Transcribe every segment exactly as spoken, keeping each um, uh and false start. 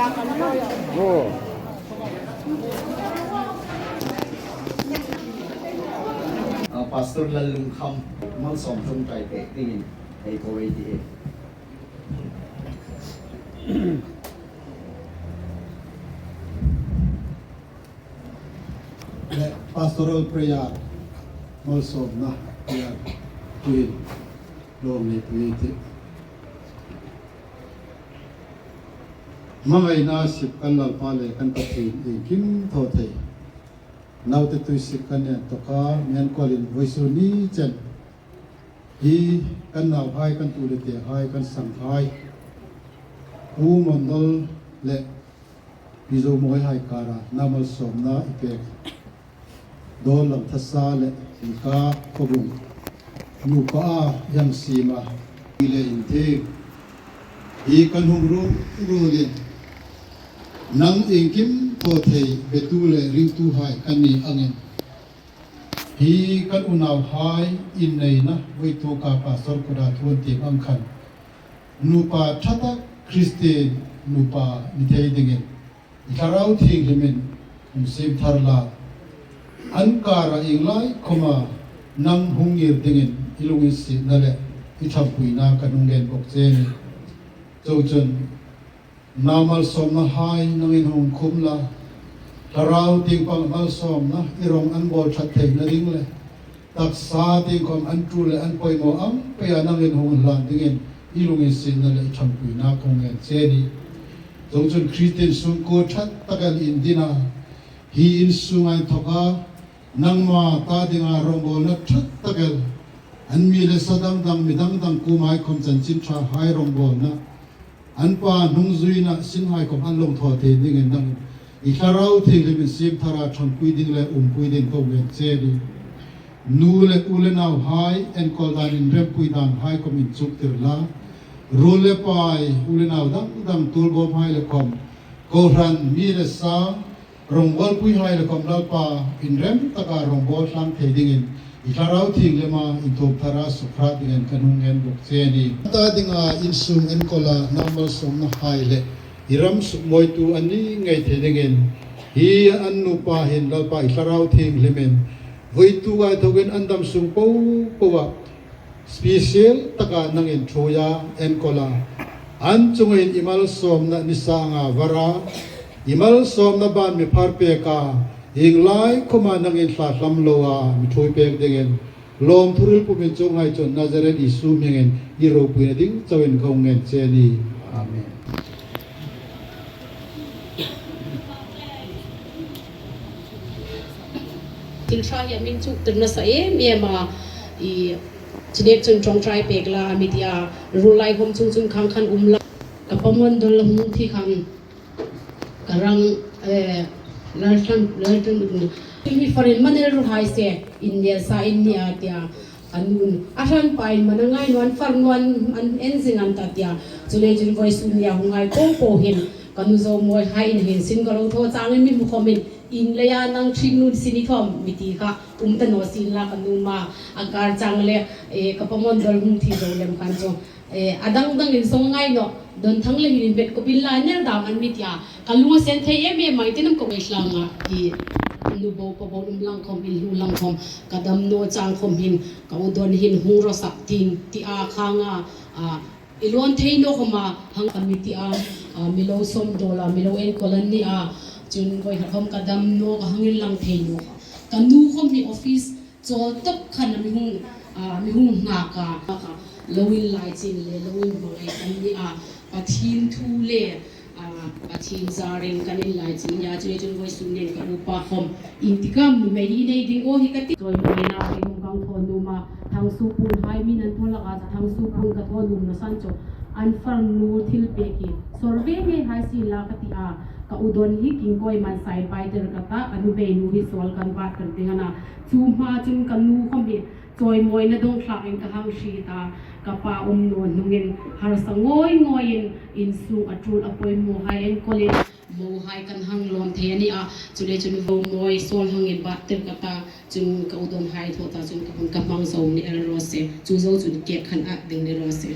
A, Pastor Lallungkham, malsawm ṭawngṭai pek dingin ei ko ei tih. Le pastoral prayer, malsawmna prayer, tuhin lawm nei pui ei tih. Hmangaina sip kan Lalpa le kan Pathien iengkim thaw thei, naute tuisik kan inthawka mi enkawlin vawisun ni chen hi kan nauhai, kan tu le tehai, kan sanghai, Pu Mondol le Pi Zomawihai kara naw malsawmna i pek Dawrlang Thasa le Ika Khawbung nupa a hang siem a, i le inthieng hi kan hung ruol ruolin, nang iengkim thaw thei betu le ringtuhai kan ni angin, hi kan unauhai inneina vawituk a Pastor kuta thu an tiem ang khan, nupa ṭha tak, Kristien nupa ni thei dingin i Thlarau Thienghlimin hung siem thar la, an kara ieng lai khawma nang hung ngir dingin i lunginsietna le i ṭhangpuina kan hung ngen bawk che a nih. Chuongchun, naw malsawmnahai nangin hung khum la, Thlarau tieng pang malsawmna i rong an bawl ṭhat theina ding le taksa tieng khawm an tul le an poimaw ang peia nangin hung hlan dingin i lunginsietna le i ṭhangpuina kan ngen che a nih. Chuongchun Kristien sungkuo ṭha tak el indin a, hi in sunga inthawka nangma ta dinga rawngbawlna ṭha tak el, an mi le sa dang dang, mi dang dang kuomhai khawm chanchin ṭhahai rawngbawlna, an pa hnungzuina sinhai khawm an lawng thaw thei dingin nangin i Thlarau Thienghlimin siem thar a ṭhangpui ding le umpui ding kan ngen che a nih. Nu le u le nauhai enkawl dan, inrempui danhai khawm inchuktir la, ruol le pai, u le nau dang dang, tuolbawmhai le khawm, kohran, mi le sa, rawngbawlpuihai le khawm Lalpa, inrem taka rawngbawl tlang thei dingin i Thlarau Thienghlima inthuom thara sukhrât dingin kan hung ngen bawk che a nih. Ta dinga insung enkawla naw malsawmnahai le i ram sukmawitu an ni ngei thei dingin, hi an nupa hin Lalpa i Thlarau Thienghlimin vawituk a inthawkin an dam sung po poa special taka nangin ṭhuoia enkawl a, an chungah i malsawmna nisa anga var a, i malsawmna ban mi phar pek a, ieng lai khawma nangin thlathlam loa mi ṭhuoi pek dingin, lawmthu hril pumin chuonghai chun Nazareth Isu hmingin i ropuina ding chauin kan ngen che a nih. Amen. Thil ṭha hi a mi inchuktir nasa em em a, i, chu nêk chun ṭawngṭai pek la a mi ti a, ruol lai khawm chungchun khang khan um la. Ka pa Mondol hung thi khan ka rang, eh, Laltlan, Laltlan, mi farin manel ru hai se, in nel sa in ni a tia, ka nun. A hran pa in man a ngai naw, an far naw, an, an en zing an ta tia. Chuleiin chun vawisun nia hung ngai po po hin, ka nu Zomawihai in hin sin ka lo thaw changin mi hmu khawmin, in leia nang ṭhing nun sin i thawm mi ti kha um ta naw sien la ka nu ma, a kar chang le, eh, ka pa Mondol hung thi zo lem khan chu. Eh, a dang dangin song ngai naw, Donthang le hin inbet kawpin la ner dam an mi tia. Ka lung a sen thei em em a, i ti nam ko ei tlanga, i nu bo pa bo um lang khawm, i hlu lang khawm, ka dam naw chang khawm hin, ka u Don hin hung ro sak ting, ti a khanga, a, i lawn thei naw khawma, hang ka mi ti a, a, mi lo sawmdawl a, mi lo enkawl an ni a, chun vawi khat khawm ka dam naw, ka hang inlang thei naw. Ka nu khawm hi office chawl tawp khan a mi hung, a, mi hung nghak a, lo inlaichin le lo inhmangai kan ni a, Pathien thu le, a, Pathien zarin kan inlaichin a, chuleiin chun vawisun nen ka upa khawm, intikam nuhmei hi nei ding aw hi ka ti. Chawimawina ding hung kan thaw nuom a, Thangsupunhai min an thaw lak a, Thangsupunhai ka thaw nuom nasan chu, an farnu thilpek hi sawr ve ngei hai sien la ka ti a, ka u Don hi kingkawi man sai pai tir ka ta, ka nu beinu hi sawl kan bat tir ding a na. Chu hma chun ka nu khawm hi chawimawina dawng thlakin ka hang hriet a, ka pa um naw hnungin harsa ngawi ngawiin insung a tul a pawimawhai enkawlin mohai kan hang lawm thei a ni a, chuleiin chun Zomawi sawl hang inbat tir ka ta, chun ka u Donhai thaw ta chun ka hung ka hmang zo ni el raw se, chu zo chun cake khan at ding ni raw se.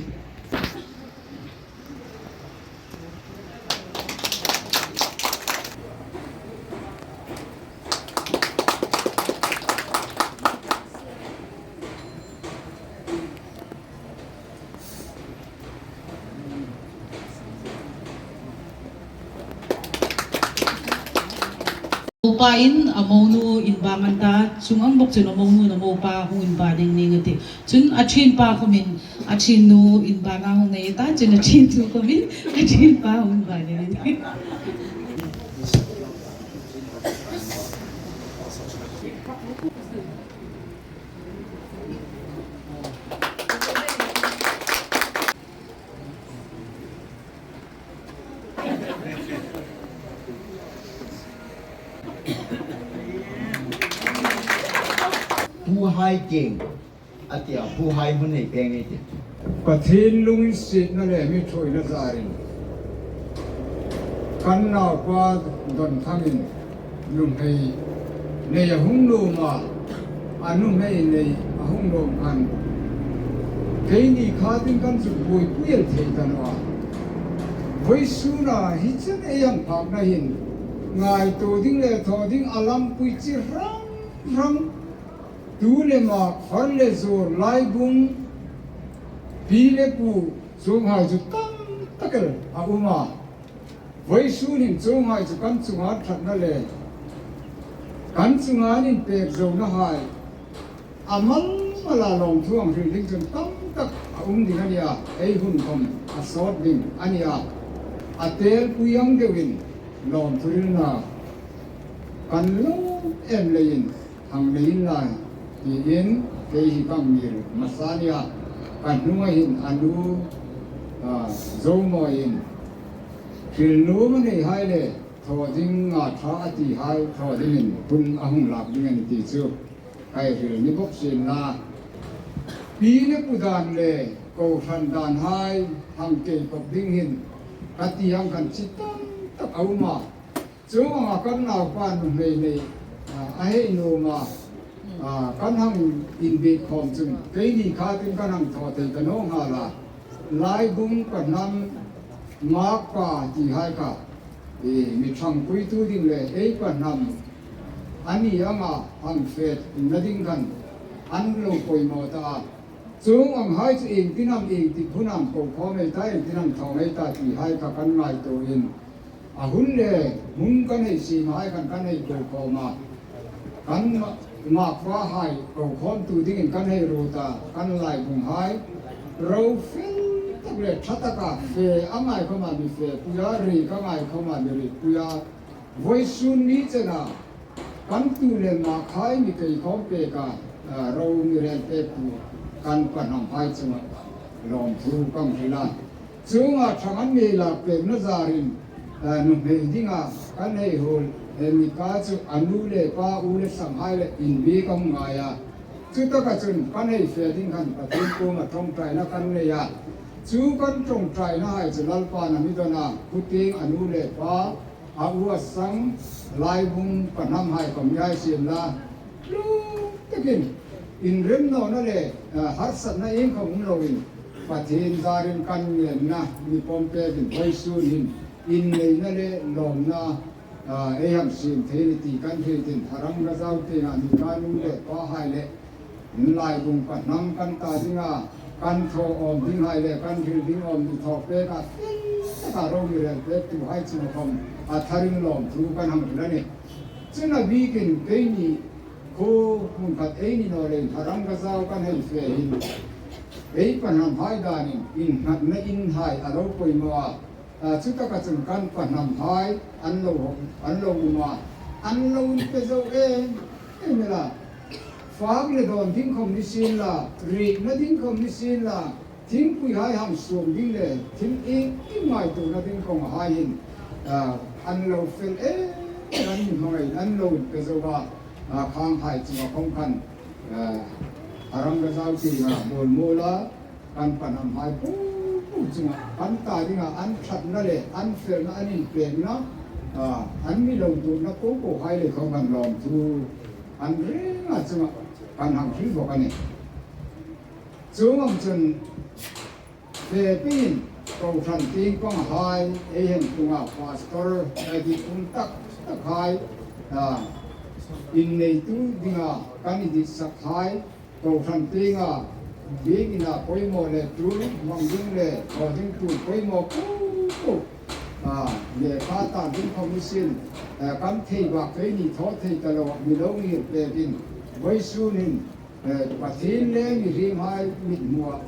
Mopa in a monu inbang an ta, chuong ang bawk chun a monu a mopa hung inbang ding a nih a tih. Chun a ṭhienpa khawmin a ṭhiennu inbang a hung nei ta, chun a ṭhiennu khawmin a ṭhienpa hung inbang ding a nih. Puhai keng, a tia, puhai hmun nei peng ei ti. Pathien lunginsietna le mi ṭhuoina zarin kan naupa Donthangin nuhmei nei a hung nuom a, a nuhmei nei a hung nuom khan keini khatin kan zuk buoipui el thei ta naw a. Vawisuna hi chen ei hang phakna hin ngaituo ding le thaw ding a lampui chi hrang hrang, tu le mak, far le zuor, laibung, pi le pu, chuonghai chu tam tak el a um a. Vawisun hin chuonghai chu kan chunga ṭhatna le kan chunga inpek zona hai a mal mala lawmthu hang hril ding chun tam tak a um ding a nih a, ei hun khom a sawt ding a nih a. A telpui ang deuin lawmthu hrilna kan lawm em leiin hang nei inla tiin kei hi ka ngir hmasa a nih a. Ka hnunga hin a nu, a, Zomawiin hril nuom a nei hai le thaw ding a ṭha a ti hai thaw dingin hun a hung lak ding a nih ti chu ka hril ni bawk sien la. Pi le pu dan le kohran dan hai hang kei kop ding hin ka ti ang khan chi tam tak a um a. Chuong anga kan naupa nuhmei nei, a, a hei nuom a, a, kan hang inbiek khawm chun keini khatin kan hang thaw thei ta naw nghal a. Laibung, Pahnam, Makpa ti hai kha, e, mi ṭhangpuitu ding le ei Pahnam a ni anga hang fetna ding khan an lo poimaw ta a. Chuong ang hai chu ieng tin am, ieng tin hun am ko khawm ei ta, ieng tin am thaw ei ta ti hai kha kan ngaituoin a hun le hmun kan hei siem hai khan kan hei ko khawm a. Kan ma-, Makpa hai ko khawmtu dingin kan hei ruot a, kan laibung hai ro fel tak le ṭha taka fe a ngai khawma mi fepui a, riek a ngai khawma mi riekpui a. Vawisun ni chena kan tu le mak hai mi kei khawm pek a, a, ro mi rel pektu kan Pahnam hai chunga lawmthu kan hril a. Chuonga ṭhang an mi lak pekna zarin, a, nuhmei dinga kan hei hul, e, mi ka chu a nu le pa, u le sang hai le inbiek a hung ngai a. Chutaka chun kan hei fe ding khan Pathien kuoma ṭawngṭaina kan nei a. Chu kan ṭawngṭaina hai chu Lalpan a mi dawn a, khutieng a nu le pa, a u a sang, laibung, Pahnam hai khom ni hai sien la, lawm takin inrem nawna le, a, harsatna ieng khom um loin Pathien zarin kan ngenna mi pawm pekin vawisun hin inneina le lawmna, a, ei hang siem thei ni ti kan hril ding. Tharam Gazau tienga mi ka nu le pa hai le laibung Pahnam kan ta dinga kan thaw awm ding hai le kan hril ding awm ni thaw peka fel taka ro mi rel pektu hai chunga khom a tharin lawmthu kan hang hril a nih. Chun a bikin keini khuo hmun khat ei ni naw leiin Tharam Gazau kan hei fe hin ei Pahnam hai danin innghatna in hai a lo poimaw a. A, chutaka chun kan Pahnam hai an lo, an lo um a, an lo inpe zo em em el a. Fak le dawn ding khom ni sien la, riekna ding khom ni sien la, thingpui hai hang suom ding le thil ieng ieng ngaituona ding kawng hai hin, a, an lo fel em em, an mi hmangai an lo inpe zo a. A, khang hai chunga khom khan, a, Tharam Gazau tienga muol muol a, kan Pahnam hai po po chunga kan ta dinga an ṭhatna le an felna, an inpekna, a, an mi lo duotna po po hai le khom kan lawmthu an ring a chunga kan hang hril bawk a nih. Chuong ang chun fe peiin kohran tieng pang hai, ei hemtunga pastor, ei dit um tak tak hai, a, inneitu dinga kan iditsak hai, kohran tienga biekina poimaw le tul hmang ding le thaw ding tul poimaw po po A, lekha ta ding khawm ni sien, eh, kan thei bak keini thaw thei ta lo, mi lo ngir pekin, vawisun hin, eh, Pathien le mihriemhai mithmuah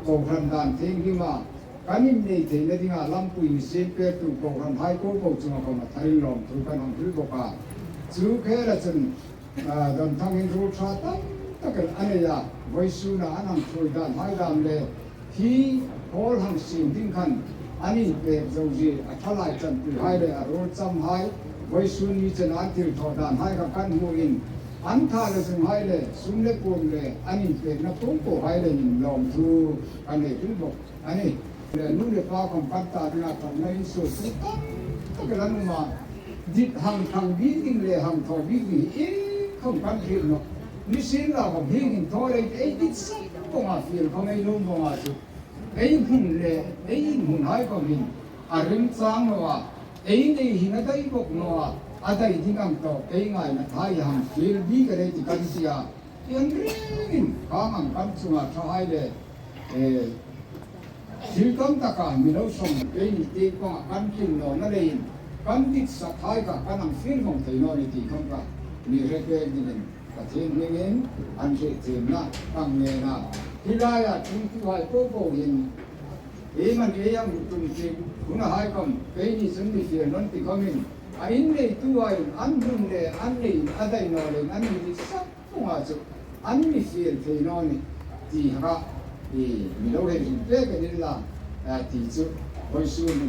kohran dan thienghlim a kan innei theina dinga lampui mi siem pektu kohranhai po po chunga khawm a tharin lawmthu kan hang hril bawk a. Chu khela chun, a, Don Thang hin ruol ṭha tam tak a nei a, vawisuna an hang ṭhuoi dan hai dam le hi hall hang siem ding khan an inpek zo zie a ṭhalai chanpuihai le a ruol chamhai, vawisun ni chena an thilthaw dan hai kha kan hmuin, an tha le zunghai le sum le puon le an inpekna po po hai le min lawmthu kan nei hril bawk a nih. Le nu le pa khawm kan ta dinga ṭawngna insur tum tam tak el an um a. Dit hang thang bik ding le hang thaw bik ding iengkhawm kan hriet nawh. Nisienlakhawm hieng hin thaw lei ei dit sak vawng a, fiel khawm ei nuom vawng a chu. Ei hmun le ei inhmunhai khawm hin a remchang naw a. Ei nei hin a dai bawk naw a. A dai ding ang tawk ei ngaina thei hang fiel bik a lei ti kan ti a. Hieng rengin khang ang kan chunga ṭhahai le, eh, thil tam taka mi lo sawm keini tieng panga kan tlin nawna leiin kan ditsakhai kha kan hang fiel vawng thei naw ni ti khawm kha mi hre pek dingin Pathien hmingin an hrietchiemna kan ngen a. Hi laia ṭhungtuhai po po hin ei man ei ang tum ti hunahai khawm keini chun mi fiel naw ni ti khawmin a inneituhai an hmun le an nei a dai naw leiin an mi ditsak vawng a chu an mi fiel thei naw ni ti kha, eh, mi lo hei hrim pek a ni la, eh, ti chu vawisun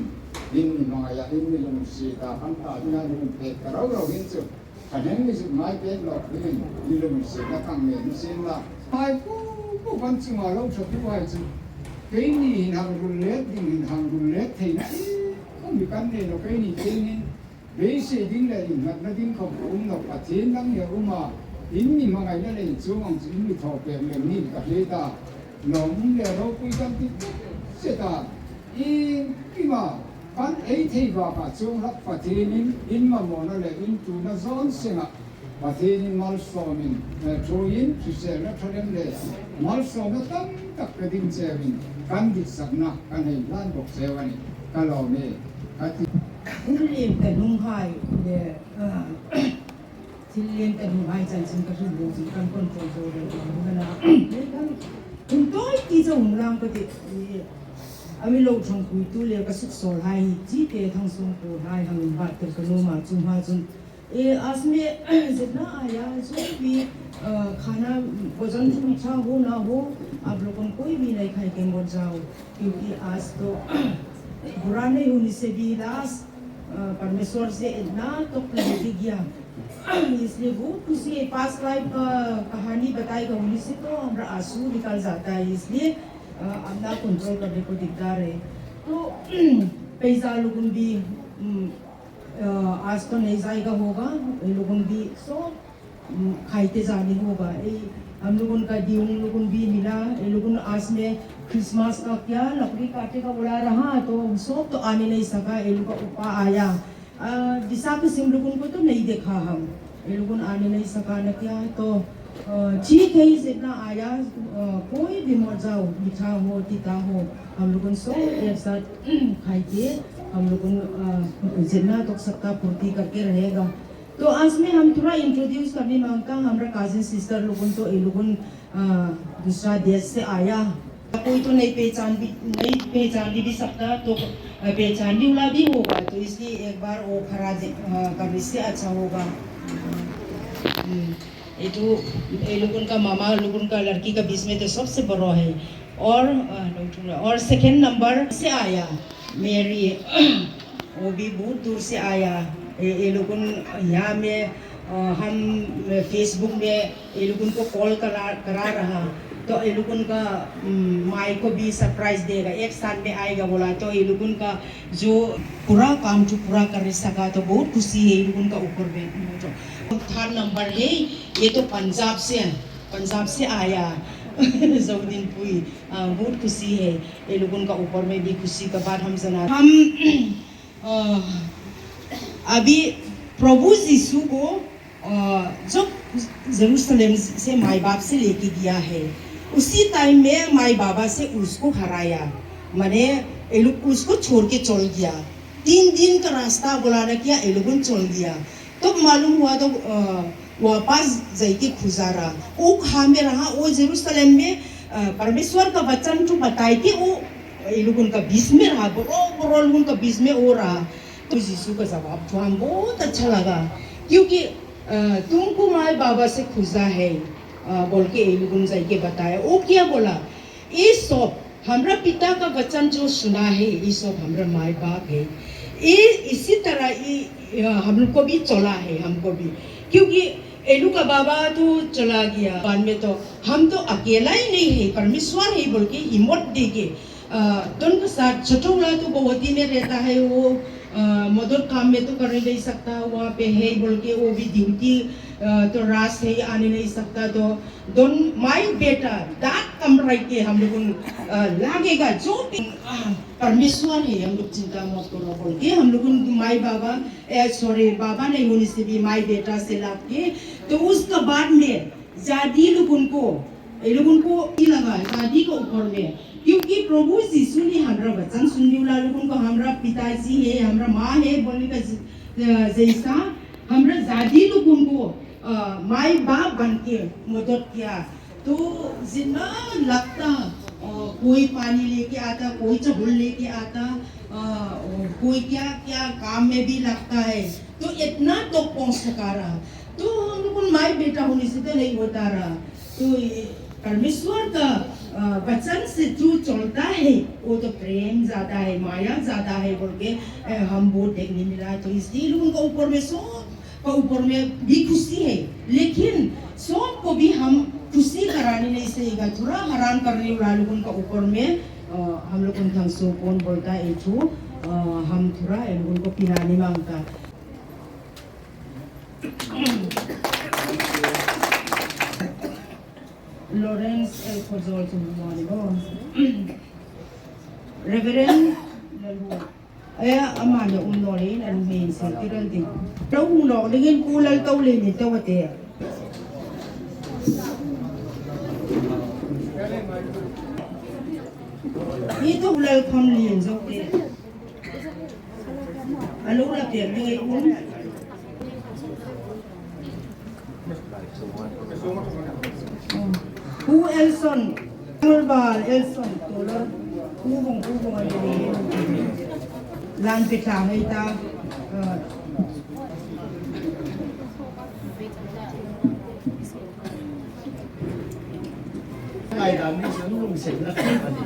hin in mi hmangaia in mi lungsiet a kan ta dinga mi lungpek ta rau rau hin chu ka hnen mi zuk ngai pek nawk dingin mi lungsietna kan ngen sien la. Hai po po kan chunga lo ṭhatuhai chu keini hin hang rul let ding hin hang rul let theina iengkhawm mi kan nei naw keini tieng hin Beisei ding le innghatna ding khawm ka um nawh, Pathien dang hi a um a, in mi hmangaina le in chuong ang chu in mi thaw pek lem ning ka hriet a. Lawm le ropui kan ti tawp zet a. Iengkima kan ei thei baka chuong hlak Pathienin in mamawna le in ṭûna zawn senga Pathienin malsawmin, eh, ṭhuoiin hriselna ṭha lem le malsawmna tam tak pe ding cheuin kan ditsakna kan hei hlan bawk cheu a nih. Ka lawm e, ka ti. Thil liem ta hnunghai le, ah, thil liem ta hnunghai chanchin ka hril lo chun kan control zo reng reng a na. Kan hun tawi ti chau hung lang ka ti. I, a mi lo ṭhangpuitu le ka suksawlhai hi, Chite Thangsawngpuohai hang inbat tel ka nuom a, chu hma chun, e, asme, zetna aia, jo bhi, ah, khana, bhojan jo bhi accha ho na ho, aap logon koi bhi nahi khayenge, mar jao. Kyunki aaj to bura nahi hone se bhi last, ah, Parmeshwar se itna tak lage gaya. Isliye bahut khushi hai, past life ka kahani batayega, unhi se to hamara aansu nikal jata hai, isliye, ah, apna control karne ko dikdar hai. To, पैसा लोगों भी, उम, अ, आज तो नहीं जाएगा होगा, ये लोगों भी सब, उम, खाइते जाने होगा। ये हम लोगों का दियों लोगों भी मिला, ये लोगों आज में क्रिसमस का क्या लकड़ी काटेगा बोला रहा, तो सब तो आने नहीं सका, ये लोग का ऊपर आया। अ, दिशा किसिम लोगों को तो नहीं देखा हम, ये लोगों आने नहीं सका ना क्या, तो अ, ठीक है, जितना आया, अ, कोई भी मर जाओ, मीठा हो, तीता हो, हम लोगों सब एक साथ खाएंगे, हम लोगों, अ, जितना तक सकता पूर्ति करके रहेगा। तो आज में हम थोड़ा इंट्रोड्यूस करने मांगता, हमारा कजिन सिस्टर लोगों तो ये लोगों, अ, दूसरा देश से आया। कोई तो नहीं पहचान भी, नहीं पहचान भी, भी सकता, तो, अ, पहचानने वाला भी होगा, तो इसलिए एक बार वो खड़ा दे-, अ, करने से अच्छा होगा। हम्म। ये तो, ये लोगों का मामा लोगों का लड़की का बीच में तो सबसे बड़ा है। और, अ, और सेकंड नंबर से आया मेरी, वो भी बहुत दूर से आया। ये, ये लोगों यहाँ में, अ, हम Facebook में ये लोगों को कॉल करा, करा रहा, तो ये लोगों का, उम, माई को भी सरप्राइज देगा, एक साथ में आएगा बोला, तो ये लोगों का जो पूरा काम जो पूरा कर सका, तो बहुत खुशी है ये लोगों का ऊपर में। तो थर्ड नंबर है, ये तो पंजाब से, पंजाब से आया, जौदीनपुई, अ, बहुत खुशी है, ये लोगों का ऊपर में भी खुशी का बात हम जना। हम, अ, अभी प्रभु यीशु को, अ, जब यरूशलेम से माई बाप से लेके गया है, उसी टाइम में माई बाबा से उसको हराया, माने ये लोग उसको छोड़ के चल गया। तीन दिन का रास्ता बोलाना क्या, ये लोगों ने चल दिया। तो मालूम हुआ तो, अ, वापस जाइके खुजा रहा। वो कहाँ में रहा, वो जेरूसलम में, अ, परमेश्वर का वचन तो बताए के वो ये लोगों का बीच में रहा, बड़ो, बड़ो लोगों का बीच में वो रहा। तो यीशु का जवाब तो हम बहुत अच्छा लगा, क्योंकि, अ, "तुमको माय बाबा से खुजा है," अ, बोल के ये लोगों ने जाइके बताया। वो क्या बोला? ये सब हमरा पिता का वचन जो सुना है, ये सब हमरा माय बाप है। ये इसी तरह ये, अ, हम लोग को भी चला है, हमको भी। क्योंकि एलू का बाबा तो चला गया, बाद में तो हम तो अकेला ही नहीं है, परमेश्वर है बोल के हिम्मत दे के, अ, दोनों के साथ। छोटा वाला तो गुवाहाटी में रहता है, वो, अ, मदद काम में तो कर नहीं सकता, वहाँ पे है बोल के वो भी ड्यूटी, अ, तो रात है, आने नहीं सकता, तो दोन, माय बेटा, दांत कमराई के हम लोग उन, अ, लागेगा, जो भी, अ, परमेश्वर है, हम लोग चिंता मत करो बोल के हम लोग उन माय बाबा, ए, सॉरी, बाबा नहीं होने से भी माय बेटा से लाग के, तो उसका बाद में जादी लोगों को, ये लोगों को ही लगा जादी के ऊपर में, क्योंकि प्रभु यीशु ने हमरा वचन सुनने वाला लोगों को, हमरा पिताजी है, हमरा माँ है बोलने का ज-, अ, जैसा हमरा जादी लोगों को, अ, माय बाप बन के मदद किया। तो जितना लगता, अ, कोई पानी लेके आता, कोई चावल लेके आता, अ, कोई क्या क्या काम में भी लगता है, तो इतना तो पहुंच सका रहा। तो हम लोग माय बेटा होने से तो नहीं होता रहा। तो ये परमेश्वर का, अ, वचन से जो चलता है, वो तो प्रेम ज्यादा है, माया ज्यादा है बोल के, अ, हम बहुत देखने मिला। तो इसलिए लोगों का ऊपर में सो का ऊपर में भी खुशी है, लेकिन सबको भी हम खुशी कराने नहीं सकेगा। थोड़ा हैरान करने वाला लोगों का ऊपर में, अ, हम लोग उन ढंग से कौन बोलता है, एक ठो, अ, हम थोड़ा इन लोगों को पिलाने मांगता। Lawrence L Khojol to Reverend Lalhu. Aya, ama le um lo le, an hming sal ti ral ding. Lo um lo, le ngin ku lal tau le ni tau ate. Ni tau lal khom lien zo te. A lo la piak ding ei um. Pu Elson, Honorable Elson, Tolor, Pu Vung, Pu Vung, a lo lan pe tlang ei ta. Ngai dan ni sun lung sek na kan ani.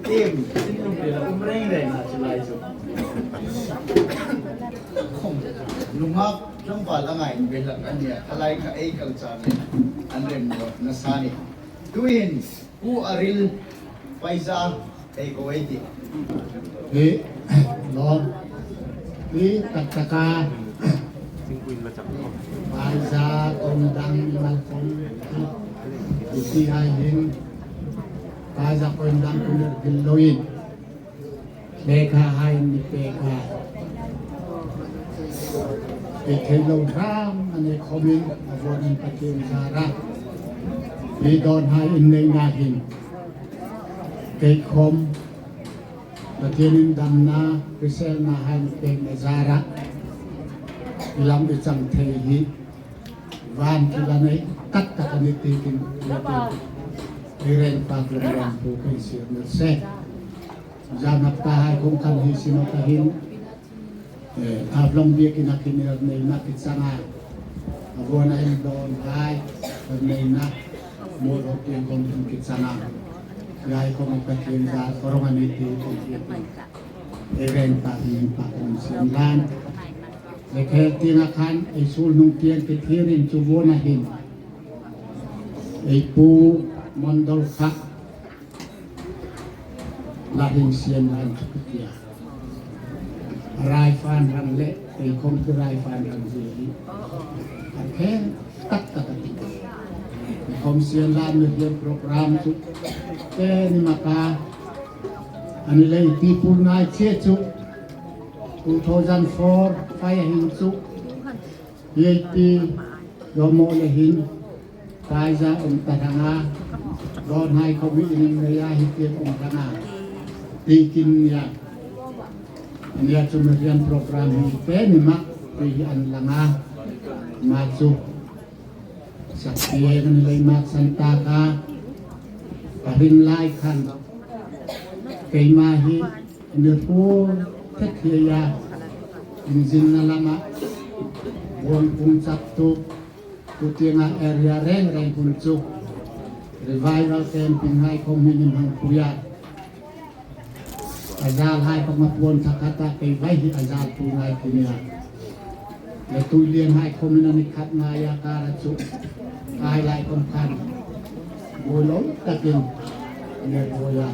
Em, tin lung pe la um reng reng a chu lai chu. Khom, lungak tlangval a ngai ve hlak an nia, a lai kha ei kal cha ni, an rem lo na sa ni. Tuin, Pu Aril Paiza, ei ko ei ti. Hi, lo. Hi, tak taka. Paiza, kong dang, mal kong. Isi hai hin. Paiza, kong dang, kong dang, kong dang. Pekha hai ni pekha. Ei thei lo hram a nei khomin a vuon in Pathien zara. Ei dawn hai in nei na hin. Kei khom Pathien in damna, hriselna hai ni pekna zara. I lam i chang thei hi. Van ki la nei tak tak a ni ti kin. Ei reng pak lem reng pu kei sir na se. Zan hapta hai kong kan hi sima ka hin, eh, a vlong biek in a kin er nei na ki changa. A vuon a in dawn hai, er nei na. Mo lo ki kong in ki changa. Yai kong ka kin da, korong a ni ti kong ki ti. Ei reng pak ni pak kong siem lan. Le khel tieng a khan, ei sul nung tieng ki thirin chu vuon a hin. Ei pu Mondol kha. La hin sien ran chu tia. Rai fan rang le, ei khom tu rai fan rang zi hi. A khen tak tak a ti. Khom sien lan mi hian program chu. Te ni ma ka. An lei ti pur nai che chu. Two thousand four, fai a hin chu. Hi ei ti. Lo mo le hin. Paiza um ta thanga, dawn hai khom hi in nei a hi tieng um thanga. Ti kin nia. Nia chu mi rian program hi te ni mak ti hi an lang a. Ma chu sakhi ei kan lei mak san ta ka. Ka ring lai khan keima hi ni pu thek hi a. Inzinna lama wong kung chak tu. Tutienga area reng reng hun chu revival camp-in hai khom hi ni hmang pui a. A zal hai khom a puon thak khat a kei vai hi a zal tu ngai ti nia. Le tui lian hai khom in a ni khat ngai a kara chu. Ai lai khom khan. Buoi lo takin. Le buoi a.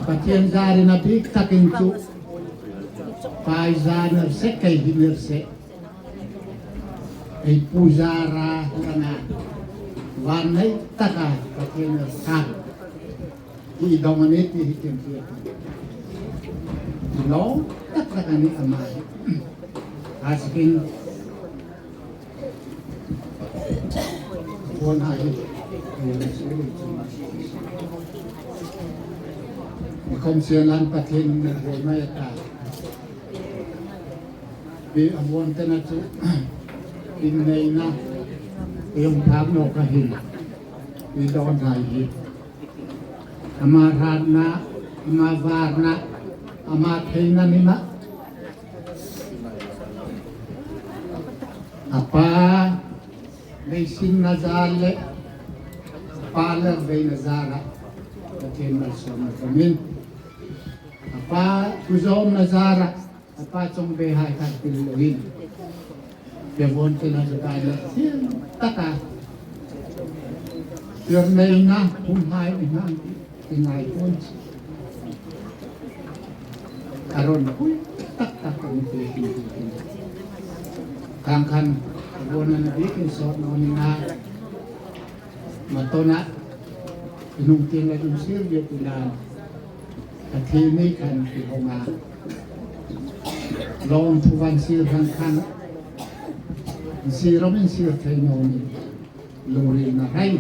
Pathien zarin a bik takin chu. Pai za ner se kei hi ner se. Ei pu zara huranga. Van nei taka Pathien a sang. Hi dong a ni ti hi kin ti. Lo tak tak a ni ama. Askin. Buon hai. Ni khom sian lan Pathien ni buoi mai ta. Bi a buon te na chu. Inneina. Iong phak no ka hin. Bi don hai hi. Ama hratna, ama varna, ama theina ni ma. A pa, leisinna zar le, a pa le veina zara, Pathien malsawmna ka min. A pa, kuzawmna zara, a pa chawng be hai khan pil lo in. Ke von ke na chu kai na. Taka. Tir nei na hun hai ni hang. Ti ngai kun. Aron pui tak tak ko ni ti ti ti. Kang khan von na bi kin sot no ni na. Ma tona. Inung tin la dum sir bi ti na. Ka thi ni khan ki hong a. Lawmthu van sir hang khan. Sir rom in sir thei no ni. Lungrilna hai.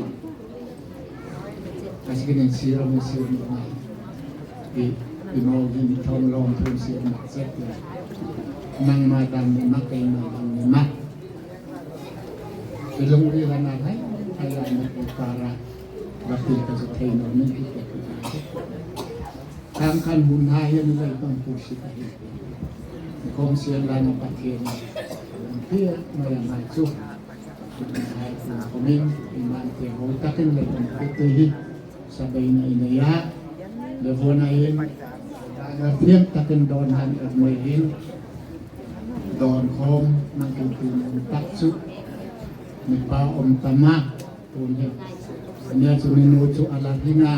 Ka si kinin sir rom in sir no ni. Ki, ki no ni thong lawmthu sir ma set. Nang ma dam ni ma kei ma dam ni ma. Ki lungril a na hai. Hai a na ki para. Ba ki ka sa thei no ni ki ki. Tang khan hun hai hian lai kan pu si ka hi. Khom sian lai na Pathien. Pia mai a mai chu. Hai kun komin iman te ho takin le kan pu te hi. Sabai na ina ya. Le vo na in. Na thiam takin don han ek mai hin. Don khom nang kin pu tak chu. Mi pa om tama. Tun hi. Ania chu mi nu chu a la ring a.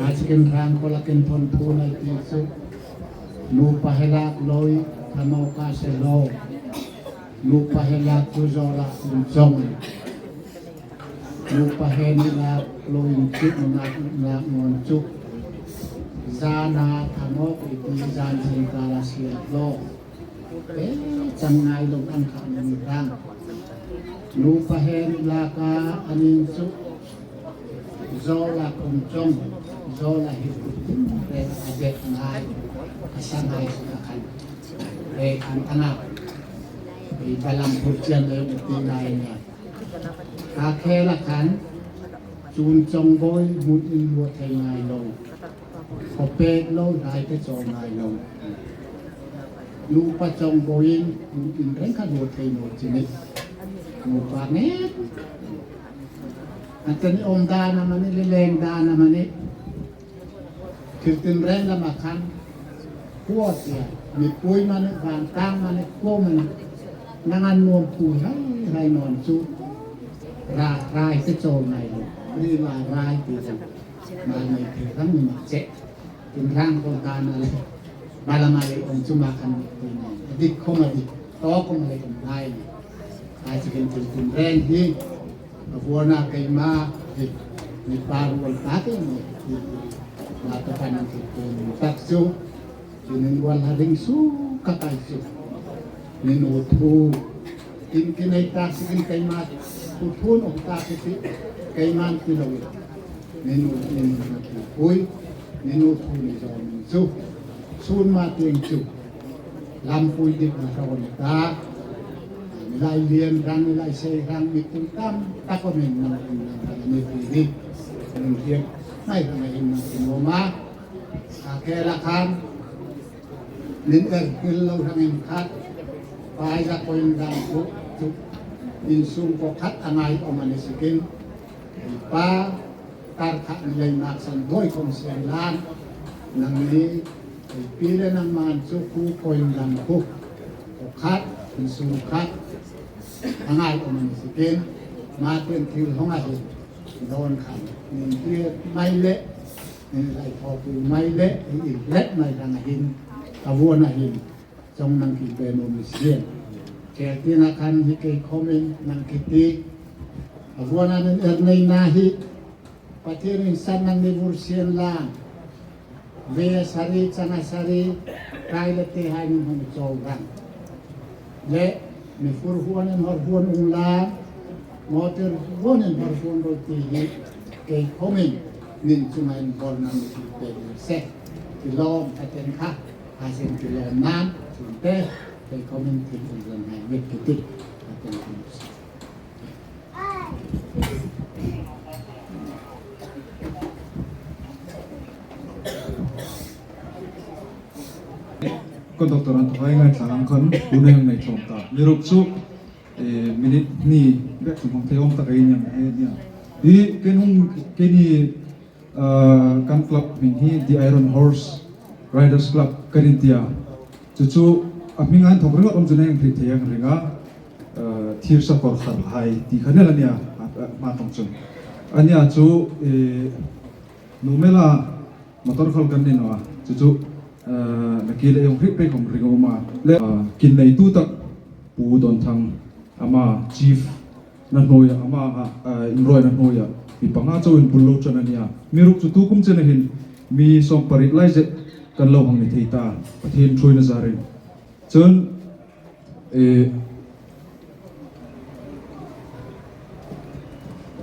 A chicken rang ko la ken thon phun ai ti chu. Nu pa he lak loi, thamo ka se lo. Nu pa he lak chu zo la kum chong. Nu pa he ni lak loi chu nu lak lak ngon chu. Zana thamo ko ti zan zin ka la sial lo. E, chang ngai lo ang kha ni rang. Nu pa he ni lak a, an in chu. Zo la kum chong, zo la hi kum tin, re a det ngai, a sa ngai sa khan. E, an ana. E, balam phur chian le, ti ngai ngai. Ka khela khan, chun chong boi, mun in lo thei ngai lo. Ko pek lo, dai te chong ngai lo. Nu pa chong boi in, mun in reng kha lo thei lo chi ni. Nu pa nge. An ten om dan a mani, le leng dan a mani. Thil tin reng lama khan. Khuo tia, mipui mani, vantang mani, khuo mani. Nang an nuom pui hai, hai non chu. Ra, rai te chol ngai lo. Ri la rai ti chang. Ma ngai thil rang ni mak che. Tin rang ko ta na le. Bala ma le ong chu ma khan ni ti ngai. Dik khom a dik. To khom le khom ngai ni. Ai chi ken tin tin reng hi. A vuona keima hi, mi pa ruol ta keima hi, ma ta kan an thil pen tak chu, chu nin ruol ha ring su ka kai chu. Nin u thu, tin ki nei tak si kin keima, thu thun ok tak si, keima ti lo. Nin u, nin u na thu pui. Ni nu thu ni zawm chu, sun ma tieng chu lampui dikna ka ni ta. Mi lai lien rang, mi lai sei rang, mi tul tam tak a min nang, nang, nang, mi pi ni. Nang hian, nai rang a in nang in awm a. A khela khan, min er kil lo rang in khat. Pai la koin dang chu, chu. Insung ko khat a ngai awm a ni sikin. Pa, tar khat ni lei mak san doi khom sian lan. Nang ni, pi le nang man chu khu koin dang khu. Ko khat, insung khat. A ngai awm a ni sikin. Ma tieng thil hong a hin. Dawn khan, nin tiet mai le, nin lai thawpui mai le, in let mai rang a hin, a vuan a hin, chawng nang ki pe nuom ni sien. Kel tina khan hi kei khomin nang ki ti, a vuan a nin er nei na hi, Pathienin san nang ni vur sien lang. Ve sari, changa sari, kai le te hai min hung chau rang. Le, mi fur huon in hor huon ung la, motor huon in hor huon ro ti hi, kei khomin, min chunga in bol na mi ti pe ni se. Ki lom ka ten kha, a sen ki lom nan, chun te, kei khomin ki ung lan hai, mit ki ti, ka ten kum se. Conductor an thawhai ngai thlang ang khan, u nei ang nei thawm ta. Mi ruk chu, eh, minute ni bek thum hang thei awm tak ei niang, eh, niang. Hi, ken hung, ken hi, ah, kan club hming hi The Iron Horse Riders Club kan inti a. Chu chu, a hming an thawk ringawt awm chu nei ang thei, thei ang ring a. Ah, thir sakawr khar hai, ti khan el a nia, a, a, hma tawng chun. A nia chu, eh, numela, motor khal kan ni naw a. Chu chu, eh, na ki le hung hriet pei khom ring a um a. Le, eh, kin nei tu tak Pu Dawnthang ama chief na hnuoia, ama, eh, inruolna hnuoia. Mi panga chauh in bul lo ṭan a nia. Mi ruk chu tu kum chen a hin mi sawm pariet lai zet kan lo hang ni thei ta. Pathien ṭhuoina zarin. Chun, eh,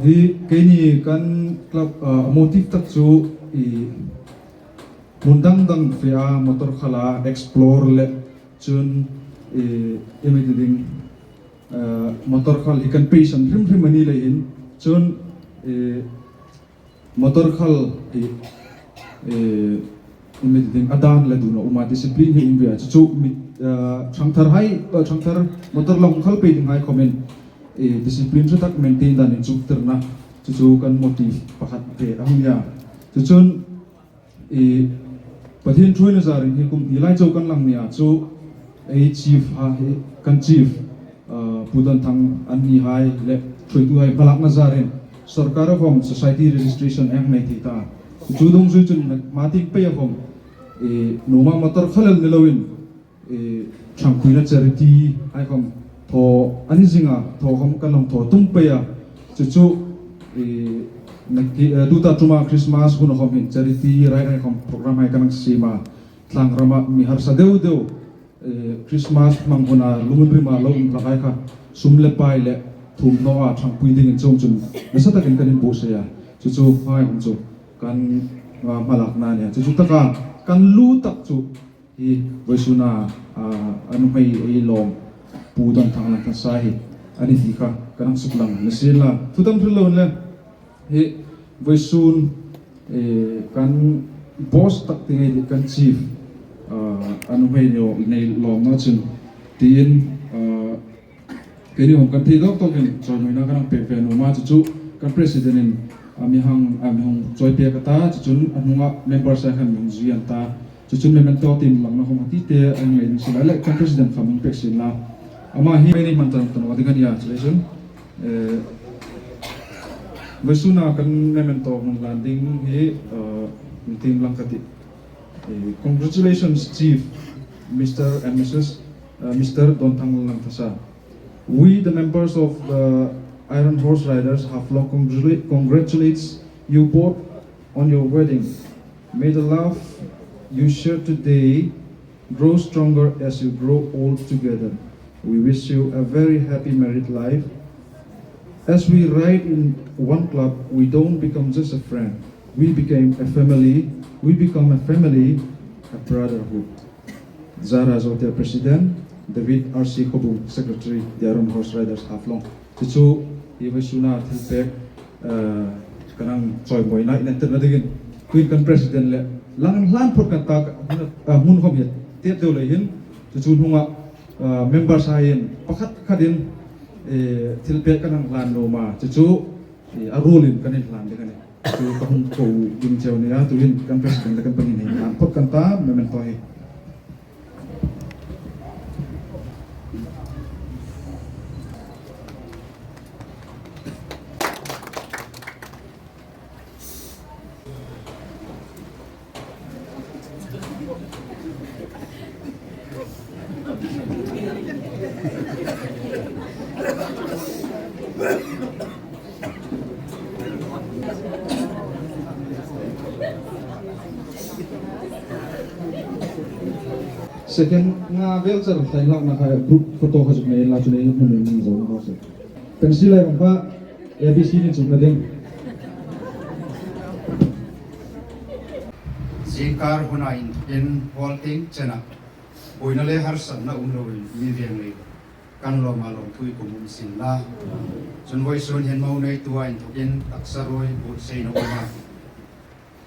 hi keini kan club, ah, motive tak chu, eh, hmun dang dang fe a, motor khala explore le chun, eh, iem ei ti ding, eh, motor khal hi kan passion hrim hrim a ni leiin chun, eh, motor khal hi, eh, iem ei ti ding, a dan le dun a um a, discipline hi um ve a. Chu chu mi, eh, ṭhangthar hai, eh, ṭhangthar motor la hung khal pei ding hai khomin, eh, discipline chu tak maintain dan inchuktirna. Chu chu kan motive pakhat ve a hung nia. Chu chun, eh, Pathien ṭhuoina zarin hi kum hni lai chauh kan lang nia chu, ei chief ha hi, kan chief, ah, Pu Dawnthang an ni hai le ṭhuoituhai hmalakna zarin, sawrkar a khom society registration ei nei thei ta. Chu dungzui chun hma tieng pei a khom, eh, nuoma motor khal el ni loin, eh, ṭhangpuina charity hai khom thaw a ni zing a, thaw khom kan lo thaw tum pei a. Chu chu, eh, na ki, eh, tuta ṭuma Christmas hun a khom hin charity ride hai khom program hai kan siem a. Tlangrama mi harsa deu deu, eh, Christmas hmang huna lungrima lo um hlak hai kha, sum le pai le thum naw a ṭhangpui dingin chuong chun nasa takin kan inbuotsai a. Chu chu hai hung chu kan, ah, hmalakna a nia. Chu chu taka kan lu tak chu hi vawisuna, ah, a nuhmei ei lawm Pu Dawnthang Langthasa hi a ni ti kha kan hang suklang ni sien la. Thu tam hril lo le. Hi vawisun, eh, kan boss tak ti ngei kan chief, ah, a nuhmei nei, nei lawmna chun tiin, ah, keini hawm kan thei dawk dawkin chawimawina kan hang pek ve nuom a, chu chu kan president in, ah, mi hang, ah, mi hang chawi pek a ta, chu chun a hnunga members hai khan mi hang zui an ta. Chu chun memento tin langna khom a ti te a hang nei ding sila le kan president kha mi hang pek sien la. Ama hi mi ni man tan tan wa ding a nia, chu le chun. Eh, vawisuna kan memento hung hlan ding hi, eh, mi tin lang ka ti. Eh, congratulations, Chief, Mister and Missus, uh, Mister Dawnthang Langthasa. We, the members of the Iron Horse Riders, have long congratulate, congratulates you both on your wedding. May the love you share today grow stronger as you grow old together. We wish you a very happy married life. As we ride in one club, we don't become just a friend. We became a family. We become a family, a brotherhood. Zara Zotia President, David R C Khobung Secretary, Diaron Horse Riders Haflong. Chu chu, hi vawisuna thilpek, eh, kan hang chawimawi na in entirna dingin, tuhin kan President le lang hlan phawt kan ta, ah, hmun khom hi tet deu lei hin, chu chu hnunga, ah, members hai hin pakhat khatin, eh, thilpek kan hang hlan nuom a, chu chu, eh, a ruolin kan inhlan ding a nih. Chu ka hung ko ding cheu a nih a, tuhin kan President le kan pangin hei hlan phawt kan ta, memento hi. Second nga vel char hlai hlak na kha group photo kha zuk nei la chu nei hmun nei mang zo na kha se. Pencil ai bang pa A B C ni chukna ding. Zingkar huna inthokin hall tieng chena buoina le harsatna um loin mi veng lei kan lawm a lawmthu i kum um sien la. Chun vawisun hin mo neitu a inthokin taksa ruoi buotsaina um a.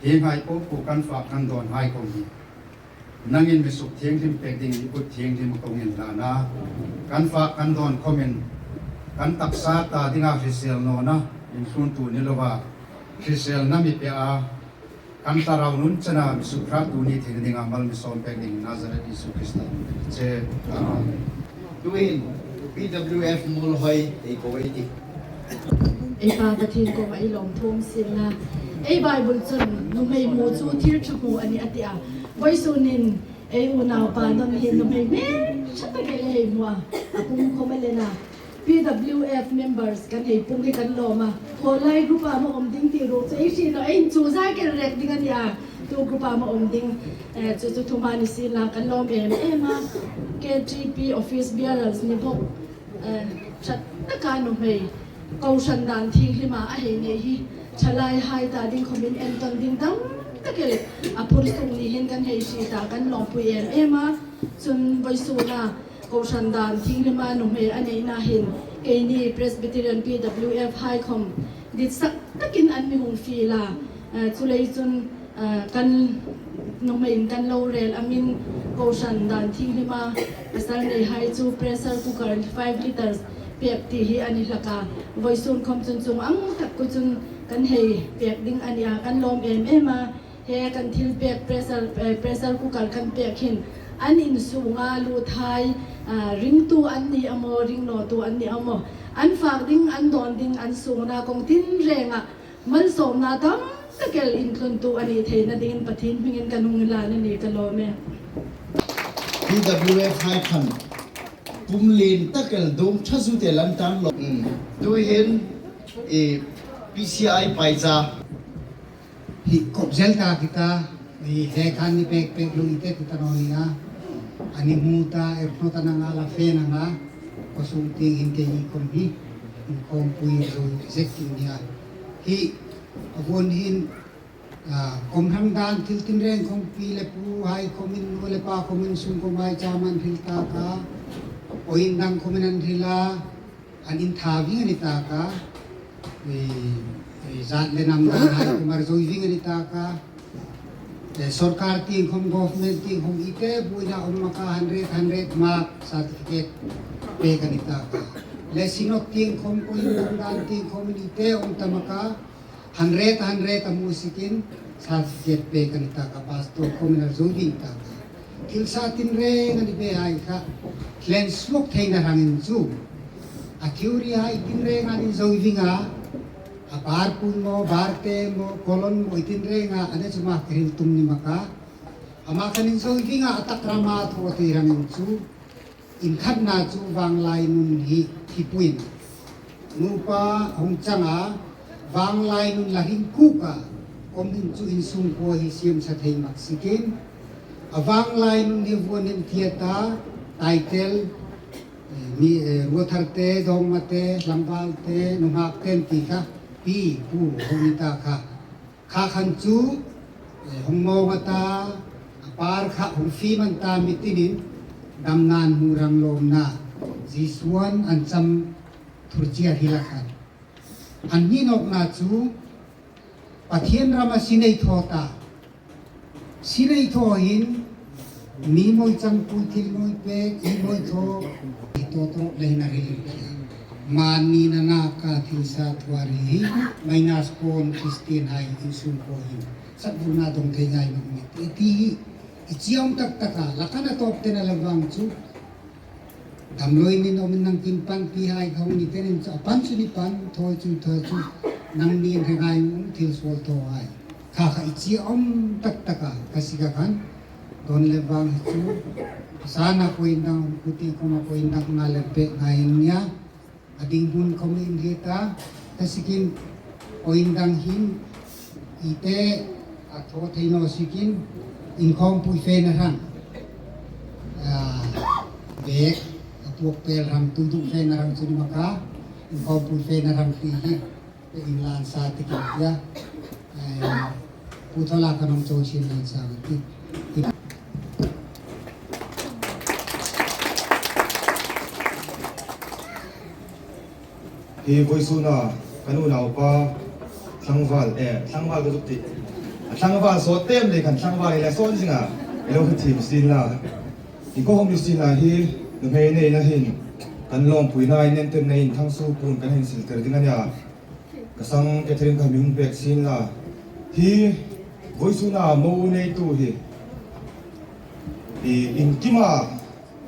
Hienghai po po kan fak kan dawnhai khom hi nangin mi suk thienghlim pek dingin i kut thienghlim kawngin hlan a. Kan fak kan dawn khomin kan taksa ta dinga hrisel nawna inthluntu ni lova hriselna mi pe a. Kan thlarau nun chena mi suk hrattu ni theina dinga mal mi sawm pek dingin Nazareth Isu Krista hmingin che. Amen. Tuhin P W F Muolhoi ei ko ei tih. Ei Pa Pathien kuoma ei lawmthu um sien la. Ei Bible chun nuhmei mu chu thil ṭha hmu a nih a ti a. Vawisunin ei unaupa Don hi nuhmei hmel ṭha tak ei hei hmu a. A pum khom a lien a. P W F members kan hei pum hi kan lawm a. Khawlai group-a ma um ding ti ruok chu ei hriet naw, ei inchuk zak el rek ding a nih a. Tu group-a ma um ding, eh, chu chu thuma ni sien la kan lawm em em a. K T P office bearers ni bawk, eh, ṭha taka nuhmei kohran dan thienghlima a hei nei hi ṭhalaihai ta ding khomin entawn ding dam tak el a phur suk ni hin kan hei hriet a, kan lawmpui em em a. Chun vawisuna kohran dan thienghlima nuhmei a neina hin keini Presbyterian P W F hai khom ditsak takin an mi hung fiel a. Eh, chuleiin chun, eh, kan nuhmeiin kan lo rel angin kohran dan thienghlima pasal neihai chu pressure cooker five liters pek ti hi a ni hlak a. Vawisun khom chun chuong ang tak kha chun kan hei pek ding a nih a, kan lawm em em a. He kan thil pek pressure, eh, pressure cooker kan pek hin an insunga luthai, ah, ringtu an ni a maw, ring nawtu an ni a maw, an fak ding, an dawn ding, an sungna kawng tinrenga malsawmna tam tak el intluntu a ni theina dingin Pathien hmingin kan hung inhlan a nih, ka lawm e. P W F hai khan pum lien tak el dawng ṭha zut el an tang lo. Mm. Tuhin, eh, P C I paicha hi kop zel ta ki ta, hi he khan ni pek pek lung i te ti ta naw ni a. Ani mu ta, er hno ta nanga la fe nanga, ko sung tieng hin keini khom hi, in khom pui zo zek ting ni a. Hi, a vuon hin, ah, kohran dan thil tinreng khom pi le pu hai khomin, nu le pa khomin, sung khom hai chairman hril ta ka, oin dang khomin an hril a, an intha ving a ni ta ka, i, i zat le nam dan hai khom ar zo ving a ni ta ka, e, sorkar tieng khom, government tieng khom i te buoina um maka hundred, hundred mark certificate pek a ni ta ka. Le Synod tieng khom, ko in dan tieng khom i te um ta maka, hundred, hundred a hmu sikin certificate pek a ni ta ka, pastor khomin ar zo ving ta ka. Thil sa tinreng a ni ve hai kha, thlen suok theina rangin chu. A theory hai tinreng an inzo ving a, a bar pui maw, bar te maw, colon maw, i tinrenga, a ni chu ma thil tum ni maka. Ama khan inzo ving a, a tak rama thaw thei rangin chu. Inkhatna chu vanglai nun hi, hi puin. Nupa hung changa, vanglai nun la hring khuka, kawm hin chu insung khuo hi siam sa thei mak sikin. A vanglai nun hi vuon hin thieta, title, eh, mi, eh, ruothar te, dawngma te, tlangval te, nunghak te ti kha, pi, pu, hung ni ta kha. Kha khan chu, Hung mawng a ta, a par kha hung fie man ta mi tinin, damna an hmu rang lawmna, Jesu'n an cham thur chiar hi la khan. An ni nawkna chu, Pathian rama sinei thaw ta. Sinei thaw hin, mi mawi changpui thil mawi pek, i mawi thaw, i thaw thaw le hin a ril khia. Mani na na ka thil sa thuar hi, minus point Christian hai insung ko hin. Sakbulna dong thei ngai nawk mi. Ti, ti hi, i chiang tak tak a, la khan a tawp te na la vang chu. Damloin in awm in nang kin pan pi hai khawng ni tenin chu a pan chu ni pan, thaw chu thaw chu nang ni in hre ngai um thil suol thaw hai. Kha kha i chi awm tak tak a, ka si ka khan. Don le vang chu sana ko in dang, kuti ko ma ko in dang na le pe ngai in nia. A ding hun ko min ri ta, ka si kin ko in dang hin i te a thaw thei naw si kin inkhawmpui fena rang. A, bek, a puok pel rang, tui duk fena rang chu ni maka, inkhawmpui fena rang ti hi, pe in lan sa ti kin tia. A, pu thaw la ka nong chaw sin lan sa ti. Ti. Hi vawisuna ka nu naupa tlangval, eh, tlangval ka zuk ti. A tlangval sawt tem le kan tlangval le sawn zinga. I lo ka thim sin la. I ko hom sin la hi, nuhmei neina hin. Kan lawmpuina in nen ten nei in Thangsupu'n kan hin sil ter ding a nia. Ka sang Catherine ka mi hung pek sin la. Hi vawisuna mo neitu hi. I inkima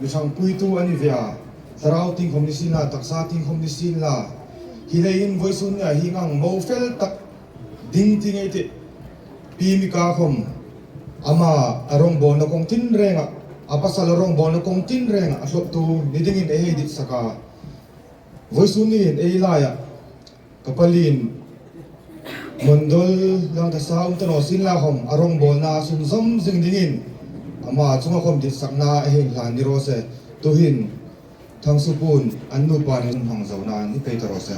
mi ṭhangpuitu a ni ve a, thlarau tieng khawm ni sien la, taksa tieng khawm ni sien la. Hi leiin vawisun nia hi ngang mo fel tak ding ti ngei tih. Pi Mika khawm ama a rawngbawlna kawng tinreng a, a pasal a rawngbawlna kawng tinreng a, a hlawptu ni dingin ei hei ditsak a. Vawisun ni hin ei laia ka palin Mondol lang ka sa um ta naw sien la khawm, a rawngbawlna sunzawm zing dingin ama chunga khawm ditsakna ei hei hlan ni raw se. Tuhin Thangsupu'n an nupa ni hung hmang zona ni pei ta raw se.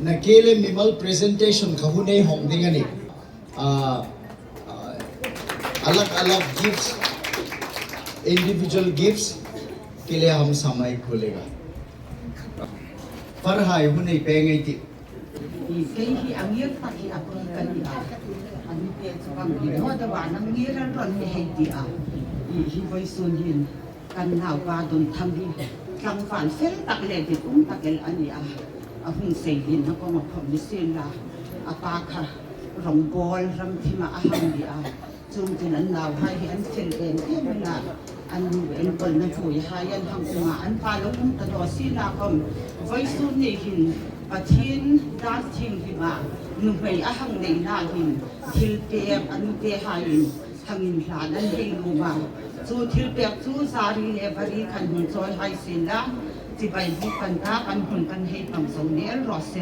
Nakie le mimal presentation ka hun ei hawng ding a nih. Ah, ah, alag alag gifts, individual gifts, kile ham samai khulega. Par hai hun ei pe ngei tih. I kei hi a ngir tak hi a pi ka ni a. A ni te chu bang hi mo da wa nang ngir an ron ni hei ti a. I hi vawisun hin. Kan naupa Donthang hi tlangval fel tak le dit um tak el a ni a. A hung sei hin a kawng a khawm ni sien la. A pa kha rawngbawl ram thima a hang ni a. Chuongchun an nauhai hi an fel em em a. An nu enkawlna hnuoihai an hang um a. An pa lo um ta naw sien la khawm. Vawisun ni hin Pathien dar thienghlim a nuhmei a hang neina hin thilpek a nute haiin hang inhlan an hei nuom a. Chu thilpek chu zari le vari kan hung chawi hai sien la, chibai bik kan ta kan hun kan hei pang zo ni el raw se.